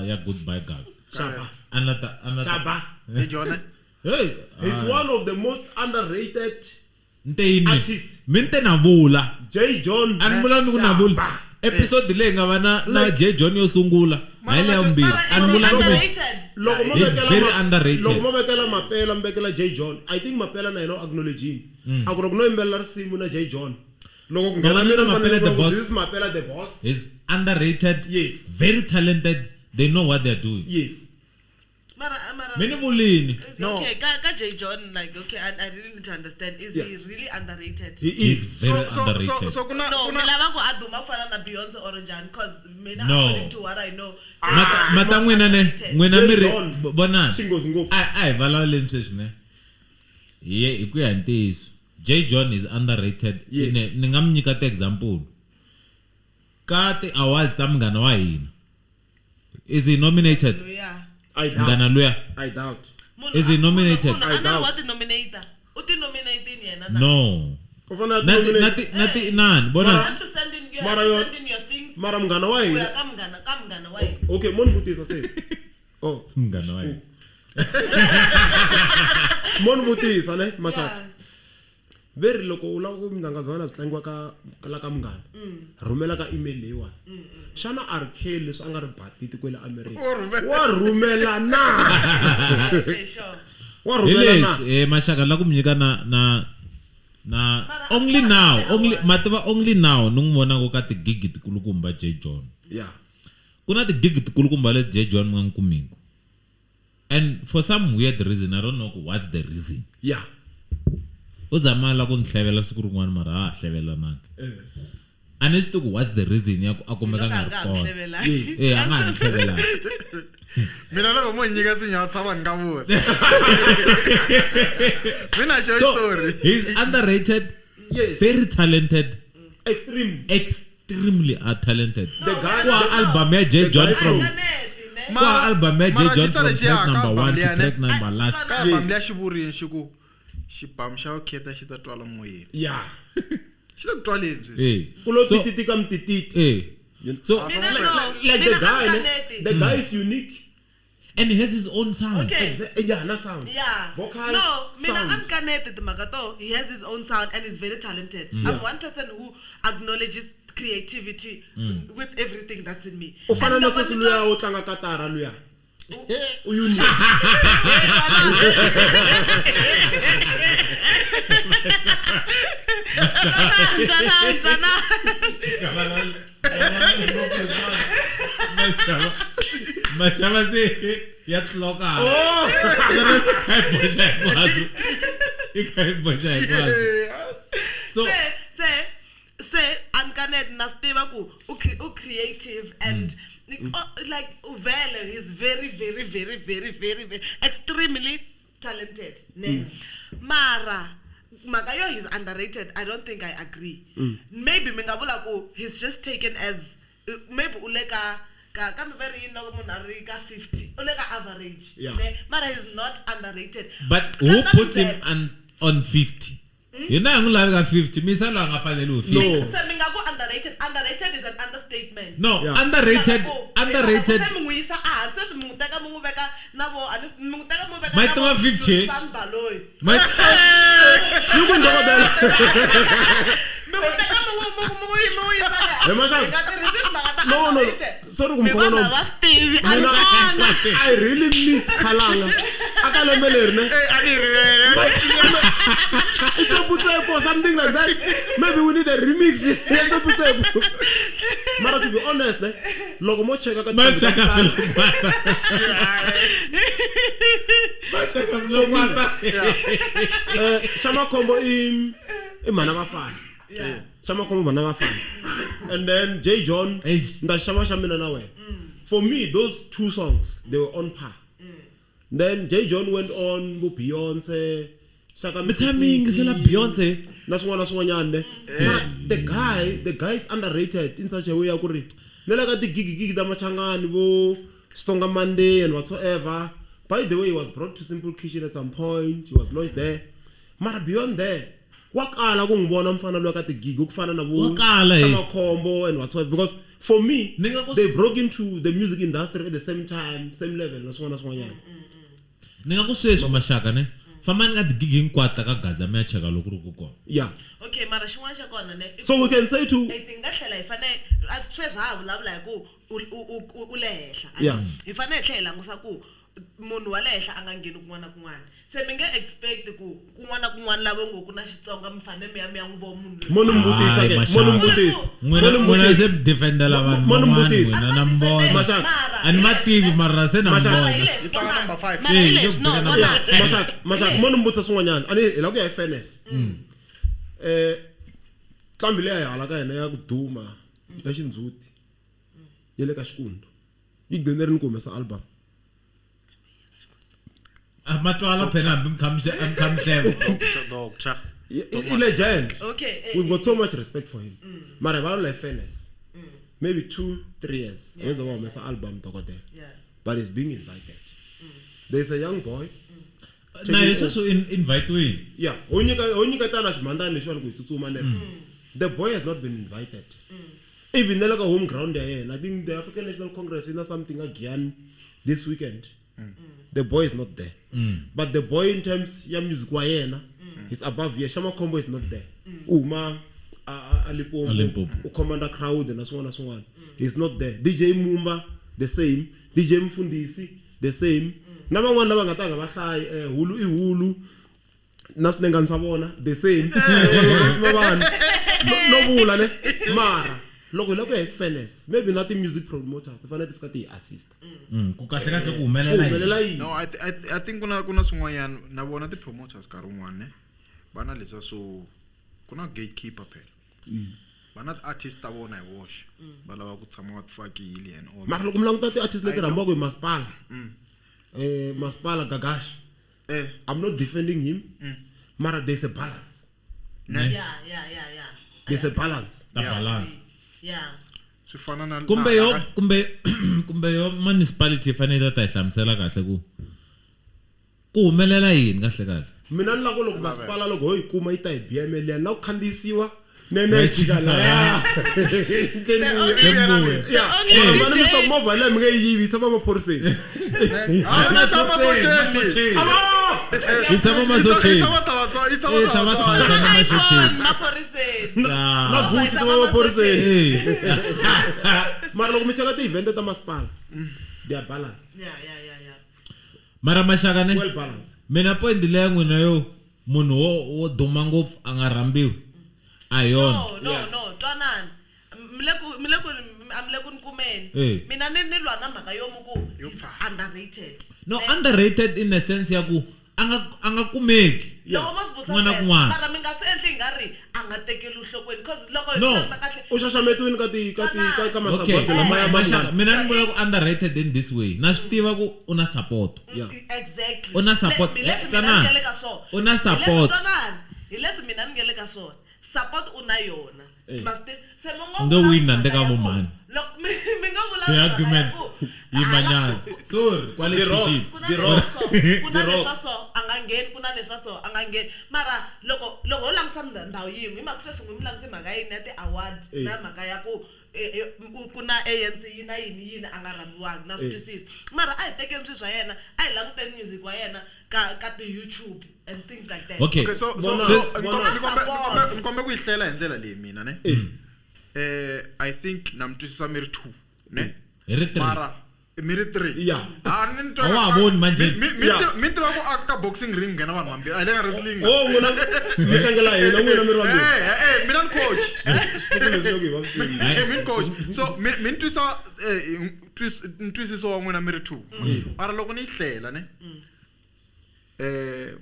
ya goodbye guys xaba a ni ta a ni ta xaba hi jona hey he's one of the most underrated nte yini Artist. mi ni te na vula j john a ni vula ni ku na vula episode leyi nga va na na J John yo sungula hayi leya vumbirhi a ni vula ni ku underrated loko mo He's vekela very underrated. loko mo vekela mapela mi vekela j john i think mapela na yena u acknowledgini a ku loko no yimbelela risimu na j john loko ku nghena Loko ni mina na Mapela ni fanele the ku boss. this is mapela the boss he's underrated Yes. very talented they know what they're doing yes mara mara mi ni vulini No. okay ka J John like okay I really need to understand is Yeah. he really underrated he he's is very so, so, underrated so ku na no ku na mi lava ku a duma ku fana na Beyonce or njhani cause mina No. according to what I know Mata- mata n'wina ne n'wina mi ri John. vonani Xinghozi ngopfu. a hi vulavuleni sweswi ne hi ye hi ku ya hi ntiyiso j john is underrated Yes. ni nga mi nyika ti-example ka ti-awards ta munghana wa hina is he nominated yeah i doubt munghana luya i doubt munhu Is he nominated? munhu I a ni ri doubt. wa ti nominator u ti nominating yena na no u fanele a na ti na ti-nominate. ti na ti inani You vona have to send in you have Mara to yo- send in your things mara munghana wa ku ya hina ka munghana wa hina okay mo ni vutisa sesi oh munghana wa hina mo ni vutisa ne maxaka Yeah. ve ri loko u lava ku minangazwana byi tlangiwa ka la ka munghana rhumela ka email leyiwani xana rk leswi a nga ri batiti kwele america U rhumela. wa rhumela na Okay, sure. wa hi rhumela na leswi maxaka la ku mi nyika na na na Mara only a swi now kahle only award. mativa only now ni n'wi vonaka ka tigigi tikulukumba j john ya ku na tigigi tikulukumba leti j john mi nga n'wi kumiku and for some weird reason i don't know ku what's the reason ya u zama la ku ni hlevela siku rin'wana mara a ha hlevelananga a ni swi tivi ku what's the reason ya ku a kumeka a nga ri Loko a nga ha kona hlevelangi. e a nga ha ni hlevelanga mina loko mo nyika sinya tshama ni nga vuli mina xo so story he's underrated yes very talented extreme extremely talented the guy kwa album ya j the john guy from flows. Kaneti, ne? kwa album ya j mara john xi from tsale xi track ya ka number album 1 to liya ne? track number last ka album liya xi vurini xi ku xibamu xa vukheta xi ta twala moyeni ya xi le ku twaleni sweswi eh ku lo so tititi ka mtititi eh so Mina like, no. like, like Mina the guy a ne? ni kaneti. the guy is unique And he has his own sound. Okay. Yeah, na sound. Yeah. Vocals, No, mina sound. I'm connected timhaka to he has his own sound and is very talented. I'm one person who acknowledges creativity with everything that's in me. U fana And na loko sesi ni luya wo tlanga katara luya. U unique. Twana, twana. Mashava se ya tloka. Oh, se kha i boxa hinkwaswo. I kha i boxa hinkwaswo. So Se ankanet na swi tiva ku u creative and like vele he's very very very very very, very extremely talented ne. Mara mhaka yo he's underrated, I don't think I agree. Maybe mi nga vula ku he's just taken as maybe u le ka kambe va ri yini loko munhu a ri ka 50 u le ka average ne, mara he's not underrated. But who puts him on 50? Yena a n'wi lavi ka 50, misa loyi a nga faneli 50. No. Se mi nga ku underrated, underrated is an understatement. No, Yeah. underrated, underrated. Se mi n'wi yisa ehansi sweswi mi n'wi teka mi n'wi veka na vo a ni mi n'wi teka mi n'wi veka Ma yi tiva 50? San Baloyi. Yi ku ndokodela. Mi n'wi teka mi n'wi mi n'wi mi n'wi yisa le He Mashaka. Hi nga tirhisi timhaka ta No, no, no. underrated. Sorry ku Mi mi khoma vanhu nomu. va swi tivi a ni Mina kona. I really missed Khalanga. Aka lembe leri ne. It's a Butsepo, something like that. Maybe we need a remix. It's a Butsepo. Mara to be honest, ne, loko mo cheka ka Mashaka Mlokwata. Mashaka Mlokwata. Xamakhombo i mhana vafana. Xamakhombo mhana vafana. And then J John, Eish. nda xava xa mina na wena. For me, those two songs, they were on par. Then J John went on bo Beyonce, Shaka Mi tshame mi yingisela Beyonce. na swin'wana na swin'wanyana ne. Mara the guy is underrated in such a way ya ku ri na le ka tigigigigi ta Machangani vo Xitsonga Monday and whatsoever. By the way, he was brought to Simple Kitchen at some point. He was launched there. Mara beyond there, wa kala ku n'wi vona mfana loyi ka tigigi ku fana na vo Wa kala, eh. Xamakhombo and whatsoever, because for me Ni nga ku they broke into the music industry at the same time, same level na swin'wana na swin'wanyana. Ni nga ku sweswi Mashaka ne. Fambani ka tigigi hinkwato ta ka Gaza mi ya cheka loko ri ku kona. Yeah. Okay, mara xin'wana xa kona ne. I So we can say to I think nga tlhela hi fane a sweswi ha ha vulavula hi ku u le henhla. Yeah. Hi fane hi tlhela hi langusa ku munhu wa le henhla a nga ngheni kun'wana na kun'wana. Se mi nge expect ku kun'wana na kun'wana lava ngo ku na Xitsonga mi fane mi ya mi ya n'wi vona munhu loyi. mo ni mi vutisa Hayi, ke, mo Mashaka. ni mi vutisa. Mo N'wina ni mi n'wina vutisa. se mi defendela vanhu Mo ni mi van'wana vutisa. n'wina na mi vona. Mashaka. A ni ma tivi mara se na mi Mashaka. vona. Yi tlanga number 5. Mara hi Eh, leswi, no, yo beka vona. number Yeah, Mashaka, Mashaka, mo ni mi vutisa swin'wanyana. A ni hi lava ku ya hi fairness. Nqambi leyi a hi hala ka hina ya ku duma ya xindzhuti ya le ka Xikundu yi gcine rini ku humesa album. A ma twala phela hambi mi kha mi mi kha mi hleva. Doctor. I legend. Okay, eh, We've got so much respect for him. Mara hi vulavula hi fairness. Maybe 2, 3 years. Weza va humesa album dokodela. Yeah. But he's being invited. There's a young boy. Na hi sweswo invite-wini. Yeah, ho nyiketana ximandana lexiwani ku hi tsutsuma ne. The boy has not been invited. Even na le ka home ground ya yena, I think the African National Congress yi na something again this weekend. The boy is not there. But the boy in terms ya music wa yena, he's above here. Xamakhombo is not there. U huma a A Limpopo, Limpopo. u commanda crowd na swin'wana na swin'wana. He's not there. DJ Mumba the same, DJ Mfundisi the same. Na van'wana lava nga ta nga va hlayi, hulu i hulu na swinengani swa vona the same. Va vanhu no vula ne mara loko hi lava ku ya hi fairness, maybe na ti-music promoters ti fanele ti fika ti hi assist. Ku kahle kahle ku Ku humelela yini? humelela yini? No, I think kuna swin'wanyana na vona ti-promoters nkarhi wun'wana ne va na leswiya swo ku na gatekeeper phela. Va na ti-artist ta vona hi voxe va lava ku tshama va ti fakile and all. Mara loko mi languta ti-artist leti rhambiwaka hi masipala, masipala Gagash, I'm not defending him, mara there's a balance. Yeah. There's a balance. Ta balance. Yeah. Swi fana na Kumbe yo kumbe yo municipality yi fanele yi ta hi hlamusela kahle ku ku humelela yini kahle kahle. Mina ni lava ku loko masipala loko ho yi kuma yi ta hi biya meliya na ku khandziyisiwa nene Na yi jika chikisa laya. The only Yeah, The only mara mani mi DJ ta ku movha liya mi nge yi yivi yi tshama maphoriseni. Yi tshama masocheni. Eh, tshama tshatsa na masocheni. Maphoriseni. Na Gucci tshama maphoriseni. Eh. Mara loko mi cheka ti-event ta masipala, they are balanced. Yeah. Mara maxaka ne Well balanced. Mina point leya n'wina yo munhu wo duma ngopfu a nga rhambiwi a hi yona. No, twanani. Mi le ku a mi le ku ni kumeni. Eh. Mina ni lwa na mhaka yo mu ku is underrated. No, underrated in the sense ya ku a nga kumeki. Loko mo swi vutisa Kun'wana na sweswo, kun'wana. mara mi nga swi endli hi nga ri a nga tekeli enhlokweni cause loko hi No. swi languta kahle U xaxametiwini ka Okay, masagwadi lamaya ma maxaka mina ni vula ku underrated in this way, na swi tiva ku u na support. Yeah. Exactly. U na support. Hi leswi Eh, mina ni twanana. nga le ka swona. U na Hi leswi support. twanana. Hi leswi mina ni nga le ka swona, support u na yona. Ma swi tiva? Se mi ngo U nge vula wini handle mhaka ka ya ku- vomhani. loko mi nga vula The mhaka ya argument ku, yimanyana, sorry, kwale The Rock. kitchen. ku na The leswa Rock. so, ku na The Rock. leswa so a nga ngheni, ku na leswa so a nga ngheni, mara loko ho langutisa ndhawu yin'we hi mhaka sweswi n'wi mi langutise mhaka yini ya ti-award Eh. na mhaka ya ku ku na ANC yi na yini yini a nga rhambiwangi na swi Eh. twisisa, mara a hi tekeni swilo swa yena, a hi languteni music wa yena ka ti-YouTube and things like that. Okay. Okay, so Vona- so vona- ni kombe ku yi hlela hi ndlela leyi mina ne. I think na mi twisisa mi ri two ne. Hi ri three. Mara mi ri three. Yeah. Ah, ni twa A wa ha voni manje. Yeah. Mi tiva ku a ka boxing ring nghena vanhu vambirhi, a hi le ka wrestling. Oh, n'wina mi tlangela hina, n'wina mi ri vambirhi. Eh, mina ni coach. Swipuku leswi loko hi vavisile. Mi ni coach. So mi ni twisa ntwisiso wa n'wina mi ri two. Mara loko ni yi hlela ne.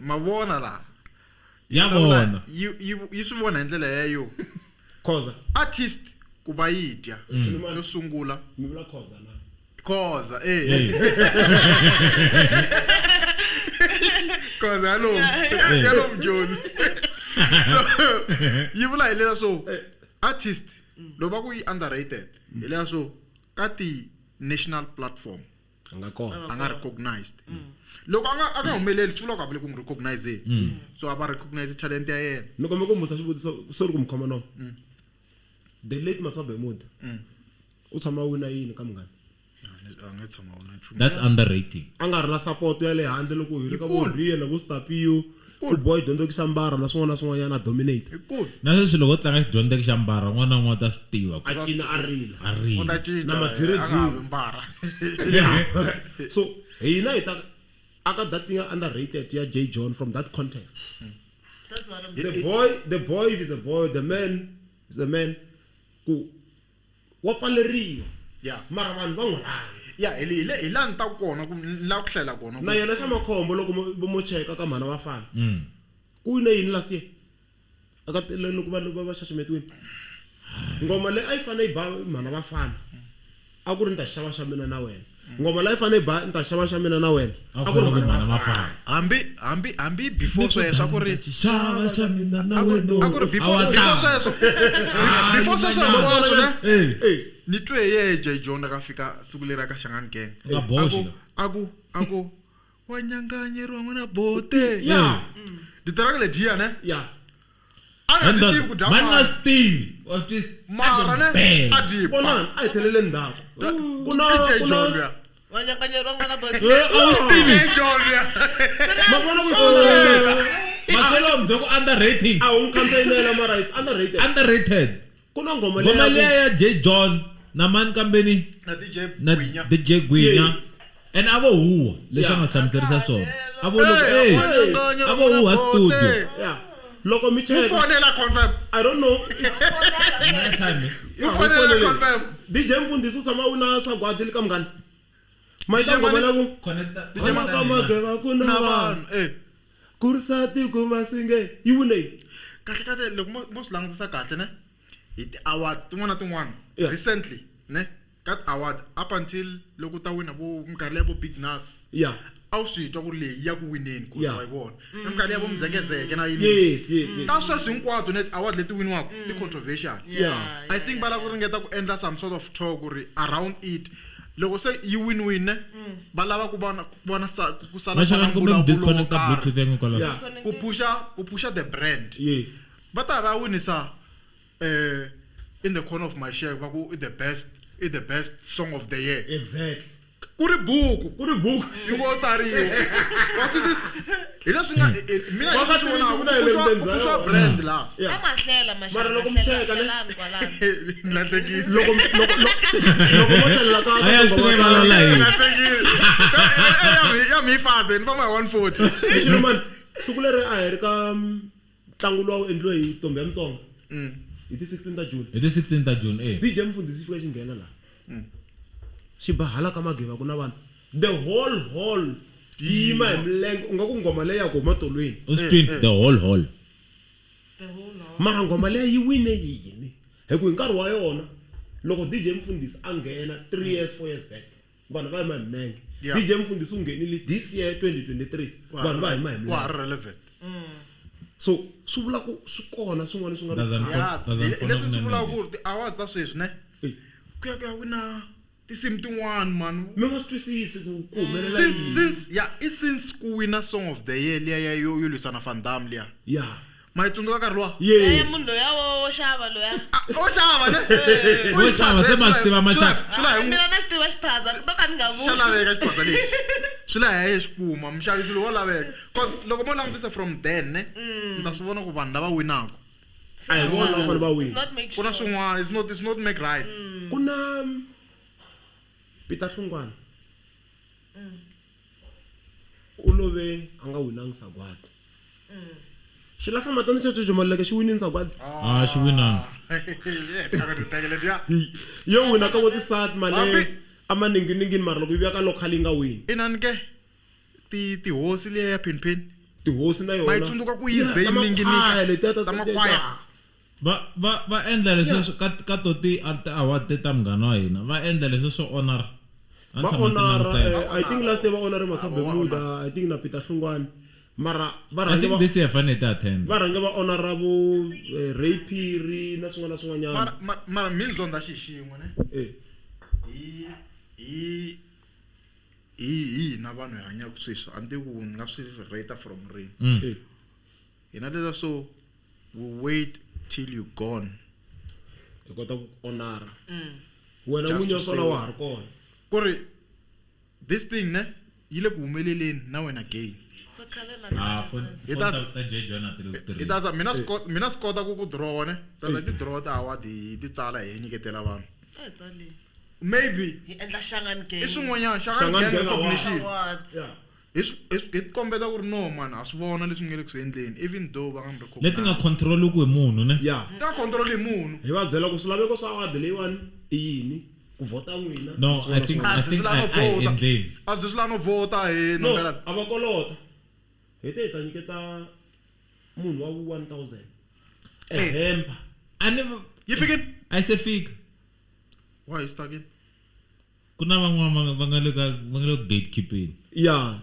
Ma vona la. Ya vona. Yi swi vona hi ndlela yeyo. Khoza. Artist ku va yi dya xo sungula Mi vula Khoza na. Khoza, eh. Khoza yalomu Joni. So yi vula hi leswa so artist loko va ku yi underrated hi leswa so ka ti-national platform A nga kona. a nga recognized. Loko a nga humeleli swi vula ku a va le ku n'wi recognizeni, so a va recognize talent ya yena. Ni kombe ku mi vutisa xivutiso, sorry ku mi khoma nomo. The late Matswa Bermuda. U tshama a wina yini ka munghana? A nge tshama wona nchumu. That's underrated. A nga ri na support ya le handle loko hi ri ka vo Riya na vo Stapio. Ku boy dyondzekisa mbara na swin'wana na swin'wanyana a dominate. Hi kulu. Na sweswi loko u tlanga xidyondzeki xa mbara, n'wana na un'wana ta swi tiva ku A cina a rila. a U rila. ta cinca Na madlire a nga ha vi mbara. So hina hi ta aka that thing underrated ya J John from that context. That's what I'm The boy is a boy, the man is a man. Ku wa pfaleriwa. Yeah. Mara vanhu va n'wi rhandza. Ya hi laha ni ta kona ku ni lava ku hlela kona ku- Na yena xa makhombo loko mo cheka ka mhana vafana. Ku wine yini last year? Aka loko va xaxametiwini. Ngoma leyi a yi fanele yi ba mhana vafana. A ku ri ni ta xava xa mina na wena. Ngoma leyi a yi fanele yi ba ni ta xava xa mina na wena. A A ku ri ku mhana mhana vafana. vafana. Hambi before sweswo a ku ri xava xa mina na a ku wena. a ku ri before A wa before tlanga. sweswo before sweswo hinkwaswo ne Eh. Eh. Ni twe ye J John a fika siku leri a ka Shangani Gang. Nga boxi la. Aku wa nyanganyeriwa n'wana bote. Yeah. Ditiraka letiya ne. Yeah. A nga swi tivi ku dya Mani nga mali. swi tivi. Wa twisisa? Mara ne Bela. a dyi ba. Vonani a hi tlhelele ndzhaku. Ku na I J ku John na luya. Wa nyanganyeriwa n'wana boy. Eh, a wu swi tivi. J John luya. Ma swi vona ku it's underrated. Maswelo mi bye ku underrating. A wu n'wi campaignela mara it's underrated. Underrated. Ku na nghoma Ngoma leyi liya ya J John na mani kambeni Na DJ na Gwinya. DJ Gwinya. Yes. And a vo huwa leswi a Yeah. nga hlamuserisa swona. A vo loko Eh, eh wa nyanganyeriwa a vo huwa n'wana studio. bote. Yeah. Loko mi U cheka fonela confirm. I don't know. Night time. U Yeah, u fonela foneleni. confirm. DJ Mfundhisi u tshama u na sagwadi le ka munghana. Mayita ngoma la ku Connecta. ka mageva ku na Na vanhu vanhu eh. kurisa tiko masinge yi wine yini? Kahle kahle loko mo swi langutisa kahle ne hi ti-award tin'wana na tin'wana Yeah. recently ne ka ti-award up until loko ta wina vo minkarhi leya vo Big Nas, Yeah. a wu swi twa ku ri leyi ya ku wineni ku Yeah. wa yi vona na minkarhi ya vo Mzekezeke na yini. Yes. Ta sweswi hinkwato ne award leti winiwaka ti controversial. Yeah. I think va lava ku ringeta ku endla some sort of talk ku ri around it loko se yi win-win ne va lava ku vona ku sala Maxaka ku kumbe va na mi mbulavulo wo disconnecta karhi. Bluetooth ya n'wina kwalaho. Yeah. Ku pusha the brand. Yes. Va ta va winisa in the corner of my share va ku i the best song of the year. Exactly. Ku ri buku Ku ri buku. Yi ngo tsariwa, wa twisisa? Hi leswi nga mina Va nga tivi nchumu na hi le ndzeni bya puxa yona. brand laha. Yeah. A mahlela. Mara loko mi cheka, ne? Mahlelani kwalano. Ni lahlekile. Loko mo tlhelela ka A ya swi tiva yi vulavula hi yini. Lahlekile. Ya mi fast, ni famba hi 140. Xilumani, siku leri a hi ri ka ntlangu lowu a wu endliwe hi Ntombi ya Mutsonga hi ti 16 ta June. Hi ti 16 ta June, eh. DJ Mfundhisi fika xi nghena laha. Xi ba hala ka mageva ku na vanhu. The whole hall yi yima hi milenge, u nga ku nghoma leyi ya ku huma tolweni. U swi twini? The whole hall. Mara nghoma leyi yi wine yini? Hi ku hi nkarhi wa yona loko DJ Mfundhisi a nghena 3 years, 4 years back, vanhu va yima hi milenge. DJ Mfundhisi u nghenile this year 2023, vanhu va yima hi Wa ha milenge. ri relevant. So swi vula ku swi kona swin'wana swi nga ri Doesn't kahle. Ya, doesn't hi leswi swi vulaka follow. ku ti-awards ta sweswi, ne, ku ya ku ya wina tinsimu tin'wana mani. Mi nga swi twisisi ku humelela Since yini. Since ya i since ku wina Song of the Year liya ya yo lwisana Van Damme liya. Ma yi tsundzuka nkarhi luwa? Eh, Yes. munhu loya wo xava loya. Ah, o xava, ne. Wo xava, se ma swi tiva maxaka. Swi la hi Mina na xi tiva xiphaza, to ka ni nga xa vuli. laveka xiphaza lexi, swi la hi xi kuma muxavisi lowu wa laveka, cause loko mo langutisa from then, ne, mi ta swi vona ku vanhu lava winaka A hi vona lava fanele va It's wina. not make ku na sure. swin'wana, it's not make right. Ku na Peter Hlungwana, u love a nga winangi sagwadi. Xilahla matani xa Jojo Maluleke xi winini sagwadi. A xi winanga. Letiya Yo wina ka vo tisat male Hambi- a maninginingini, mara loko yi vuya ka local yi nga wini. Inani ke tihosi liya ya pin Tihosi na yona Ma yi tsundzuka ku yi Yeah, ze yi ta ninginika. makhwaya letiya Ta makhwaya. Va endla leswi ka to ti award ta munghana wa hina, va endla leswi swo honor. A ni Va tshama ni honora. langutisela. I think last year va honore Matswa Bermuda, I think, na Peter Hlungwane, mara va I rhange think va this year fanele ti attend. va rhange va honora vo Ray Phiri na swin'wana na swin'wanyana. Mara mi ndzonda xi xin'we, ne. Eh. Hi hina vanhu hi hanyaka sweswi, a ni tivi ku ni nga swi rate from rini. Eh. Hina leswa, so we wait till you gone. Hi kota ku honora wena Just n'winyi to wa swona say- wa ha ri kona. Ku ri this thing, ne, yi le ku humeleleni na wena gain. So khale na Ah, khale phone sweswo. Hi phone ta- ta Jay John a ti le ku hi tirheni. ta za mina swi mina swi kota ku dirowa, ne, ta za ti dirowa ti-award, hi ti tsala, hi nyiketela vanhu. A hi tsaleni. Maybe Hi endla Shangan Gang. i swin'wanyana. Shangan Shangan Gang Awards. recognition. Awards. Yeah. Hi hi kombeta ku ri no man, ha swi vona leswi nge le ku swi endleni, even though va nga mi Leti nga recognize. control ku hi munhu, ne. Yeah. Ti nga control hi munhu. Hi va byela ku swilaveko swa award leyiwani i yini, ku vhota n'wina. No, swin'wana I na think swin'wana. I think swi lava a hi vhota. endleni. A byi swi lava no vhota hi No, nombela. a va kolota, hi te hi ta nyiketa munhu wa vu 1000 ehemba. A ni Yi fikini. A yi se fika. Why you stuck in? Ku na van'wana va nga le ka va nga le ku gatekeeping. Ya.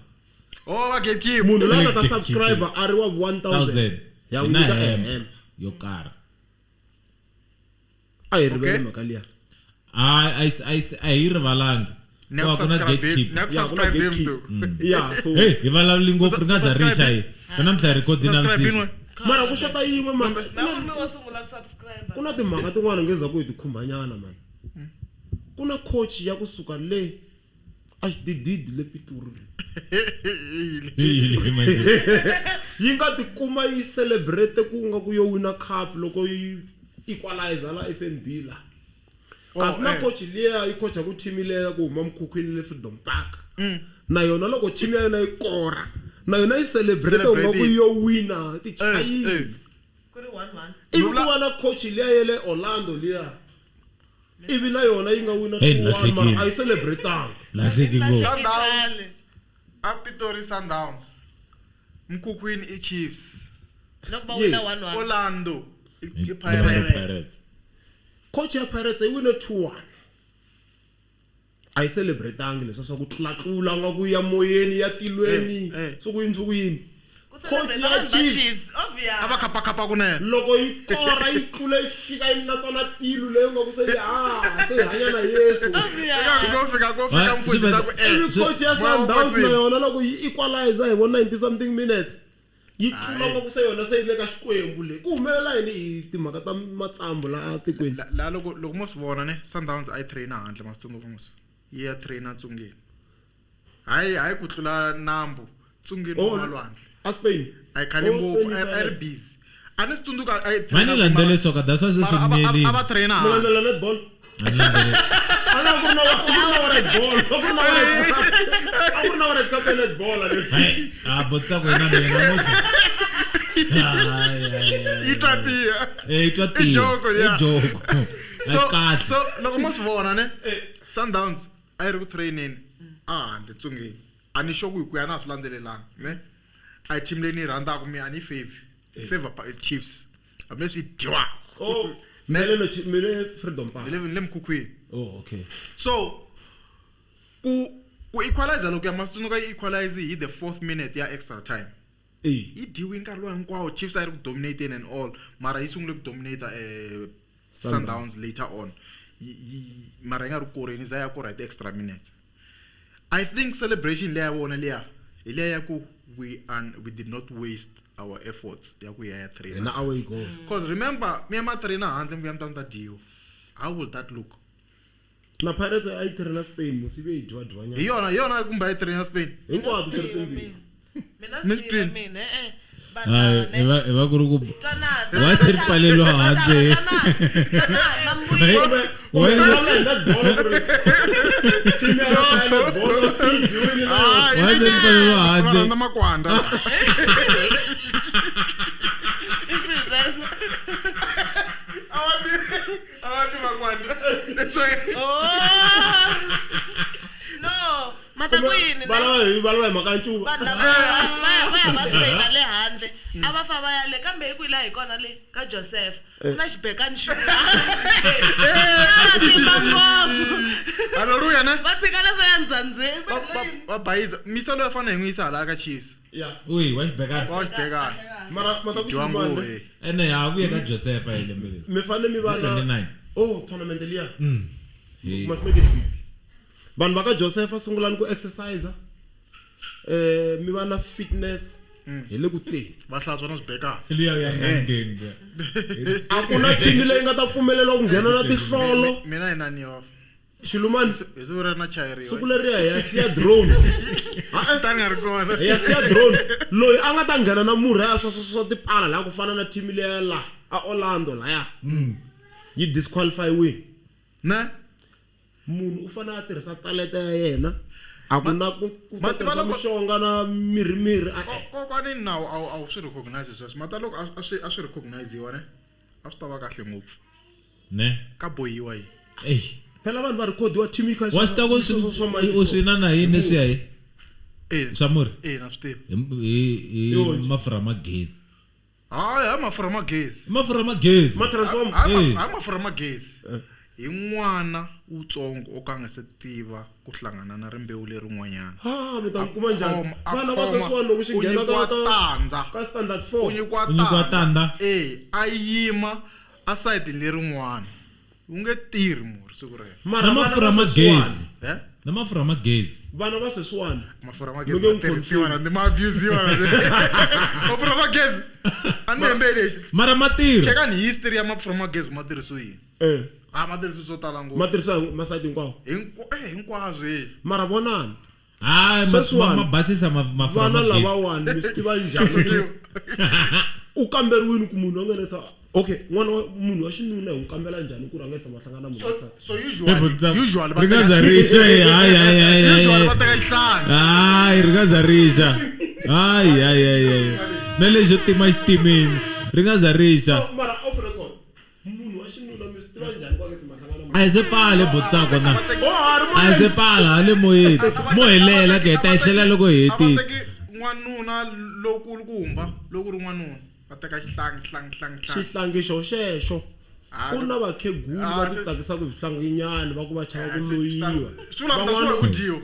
Oh, va gatekeep. Munhu loyi a nga ta Gatekeeping. subscribe a ri wa vu 1000 1000. ya Hi n'wi na nyika hemp ehemba. yo karhi. A hi rivele Okay. mhaka liya. A hi rivalangi. Ni Ku ya va ku ku na subscribe gatekeep. ni ya ku Ya, ku na subscribe gatekeep. mntu. Ya, so Hey, hi vulavuli ngopfu ri nga za rixa hi. Na namuntlha hi record na Subscribe vusiku. yin'we. Mara ku xota yin'we mani. Na ku mi wo sungula ku subscribe. Ku na timhaka tin'wana nge za ku hi ti khumbanyana mani. Ku na coach ya kusuka le a xidididi le Pitori. Hi le manje. Yi nga tikuma yi celebrate ku nga ku yo wina cup loko yi equalizer la FNB la. Kasi na eh. coach liya yi coachaku team leya ku huma mukhukhwini le Freedom Park, na yona loko team ya yona yi kora, na yona yi celebrate u nga ku Celebrate. yo wina tichayini. Eh, eh. Ku ri 1-1. Ivi ku va na coach liya ya le Orlando liya, ivi na yona yi nga wina Hey, 2-1, mara lahlekile. a yi celebratanga. Lahleki ngopfu. Sundowns. A Pitori Sundowns. Mkhukhwini i Chiefs. Loko va wina Yes. 1-1. Orlando i Orlando Pirates. Pirates. Coach ya Pirates yi wine 2-1, a yi celebratangi leswiya swa ku tlulatlula nga ku ya moyeni ya tilweni. Eh, eh. Swi ku yini, swi ku yini? Ku Coach celebrate ya vanhu va Chiefs. Chiefs, obvious. A va khapakhapa kunene. Loko yi kora, yi tlula, yi fika yi natswana tilo leyi nga ku se a se hi hanya na Yesu. Obvious. Ko fika ko fika Ah, mfundhisi a ku eh. Ivi coach ya Moya wa Sundowns na kwetsima. yona loko yi equalizer hi vo 90 something minutes, yi tlula nga ku se yona se yi le ka xikwembu. Leyi ku humelela yini hi timhaka ta matsambu laha tikweni? La loko mo swi vona, ne, Sundowns a yi trainer handle, ma swi tsundzuka mos. Yi ya trainer Tsungeni. Hayi hayi ku tlula nambu tsungeni Oh, wa malwandle. A Spain. A yi khale Oh, ngopfu Spain a yi ri Pirates. busy. A ni swi tsundzuka a yi mani trainer landzele soka that's why sweswi mara a va- miyelini a va trainer Mi handle. landzela netball? A na ku ri na ku ri na wa red ball. A ku ri na wa red cup. A ku ri na wa red cup ya netball a ni. a botsako yena mina namuntlha Hayi, hayi, hayi. Yi twa tiya. Eh, yi twa I tiya joko, yeah. i joko a So kahle so loko mo swi vona ne Sundowns a yi ri ku traineni a handle tsungeni. A ni sure ku hi ku ya na swi landzelelanga ne. A hi team leyi ni yi rhandzaka mi a ni yi favor. Favor Chiefs. Hambileswi yi dyiwaka. Oh, mi le mi le Freedom Park. Ni le ni le mukhukhwini. Oh, okay. So ku equalize loko ya masitsundzuka yi equalize hi the fourth minute ya extra time. Eh. Yi dyiwe nkarhi lowu hinkwawo Chiefs a yi ri ku dominating and all mara yi sungule ku dominate Sundowns later on. Mara yi nga ri ku koreni za ya kora hi ti-extra minutes. I think celebration leya vona liya hi liya ya ku we did not waste our efforts ya ku ya ya trainer. Na away goal. Because remember mi ya ma trainer handle mi vuya mi ta mi ta dyiwa. How will that look? Na Pirates a yi trainer Spain musi ve yi dyiwa dyiwa Hi nyana. yona hi yona kumbe a yi trainer Spain. Hinkwato ti ri timbirhi. Mina Mi swi swi twini? mina e-e. Hayi, Vanhu, hi va hi va ku ri ku twanana. Why se ri pfaleriwa handle? Twanana, twanana, na mbuyelo. Kumbe Why- vulavula hi netball ku ri team ya ya netball yi dyiwile na yona. Why se ri pfaleriwa Va handle rhandza makwanda. I swilo sweswo. A va ti makwanda. Leswi Oh. No, mata ku yini Va ne? lava hi va lava hi mhaka ya ncuva. Vanhu lava va ya va trainer le handle a va fa va ya le kambe hi ku hi laha hi kona le ka Joseph ku na xibekani xin'wana tima ngopfu Hallelujah ne. va tshika leswo ya ndzandzeni Va bayiza. Misa loyi a fanele hi n'wi yisa hala ka Chiefs. Yeah. uyi wa xibekana Wa xibekana. Mara mata ku Dyiwa xilumani. ngopfu. ene ya vuye ka Josefa hi lembe leri Mi fanele mi va na 29 Oh, tournament liya. Hi. Must make it big. Vanhu va ka Joseph sungulani ku exercise. Eh mi va na fitness hi le ku teni. Va hlantswa na swibekana. liya ya ngangeni A ku na team leyi nga ta pfumeleriwa ku nghena na tihlolo. Mina hi nani off. Xilumani Hi siku leri na chayeriwa. siku leriya hi ya siya drone. Ha-e. Ta ni nga ri kona. Hi ya siya drone loyi a nga ta nghena na murhi ya swa tipala laha ku fana na team leya la a Orlando laya. Yi disqualify win. Ne? Munhu u fanele a tirhisa talenta ya yena. A ku na ku ku ta ma tiva tirhisa loko- mixonga na mirhi mirhi a-e. Kokwani nawu a wu swi recognize sweswo. Mata loko a swi recognize-iwa ne. A swi ta va kahle ngopfu. ne Ka bohiwa yi. ey Phela vanhu va recordiwa team yi kha yi wa swi ta ku u swi na na yini leswiya hi Eh. swa murhi Eh na swi tivi. hi Yonje. mafurha ma gezi Hayi hayi mafurha ma gezi. I mafurha ma gezi ma transform Hayi Eh. hayi mafurha ma gezi. Hi n'wana wutsongo o ka a nga se tiva ku hlangana na rimbewu lerin'wanyana. ha mi ta kuma njhani Khoma- a vana va khoma, sweswiwani loko xi u nghena ka nyikiwa ka tandza. ka standard U 4 nyikiwa U nyikiwa tandza. Eh, a yima a sayitini lerin'wana. Wu nge tirhi murhi siku rero. mara na vana mafurha va ma sweswiwani gezi Eh? na mafurha ma gezi vana va sweswiwani Mafurha ma Mi gezi nge ma n'wi tirhisiwa na ma abuse-iwa na Mafurha ma gezi. A ni hembeli lexi. mara ma tirha Chekani history ya mafurha ma gezi ma tirhisiwe yini. eh A ma tirhisiwe swo tala ngopfu. ma tirhisa hi masayiti hinkwawo Hinkwaswo eh. mara vonani hayi Sweswiwani, ma basisa mafurha vana ma gezi lavawani mi swi tiva njhani u kamberiwini ku munhu a nga netsa okay n'wana wa munhu wa xinuna hi n'wi kambela njhani ku ri a nga tshama hlangana na munhu wa xisati So usually usually va ri nga teka za rixa eh, hayi hayi hayi hayi usually va hayi. teka xihlangi. hayi ri nga za rixa hayi hayi hayi hayi na lexo tima xitimeni ri nga za rixa mara off record munhu wa xinuna mi swi tiva njhani ku a nga tshama hlangana na munhu a hi se pfale botsako na oh ha ri a hi se pfala hale moyeni mo helela ke hi ta hi hlela loko hi A va hetile teki n'wanuna lokulukumba loko ri n'wanuna va teka xihlangi hlangi hlangi hlangi. xihlangi xo xexo Ah, ku na vakhegulu ah, va ti se- tsakisaka hi swihlanganyana va ku va chava ku loyiwa Swi vula ku ta swi ku dyiwa.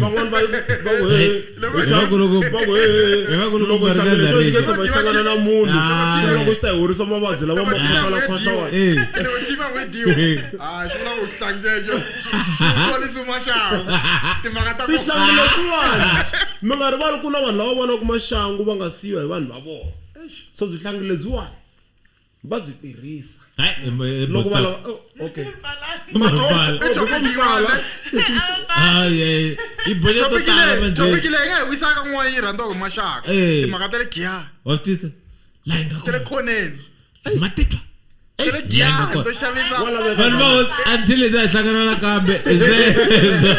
van'wani va va ku he Loko- Hi va ku loko- va ku he hi va ku loko loko ri nga xihlangi za lexo xi rixa. nga tshama xi hlangana na munhu Ah. swi vula ku xi ta hi horisa mavabyi lama ma khwahlala khwahlawani Eh. Loko team ya n'we dyiwa. Ah, swi vula ku xihlangi xexo xi kolisa maxangu. Timhaka ta ku swihlangi leswiwani mi nga rivali ku na vanhu lava vonaka maxangu va nga siyiwa hi vanhu va vona so byi hlangi lebyiwani va byi tirhisa Hayi, loko va Botsako. lava oh, okay Pfalani. Mafala. I topic yin'wana. Hayi, yi boxa to Topic tala leyi manje. topic leyi nga hi wisaka n'wana yi rhandziwaka hi maxaka. Eh. Timhaka ta le Giyani. Wa swi tisa? Laha yi nga Ta le kona. khoneni. Matitwa. Ta le Laha yi nga Giyani kona. to xavisa. Vanhu va hosi until hi za hi hlangana nakambe hi sweswo.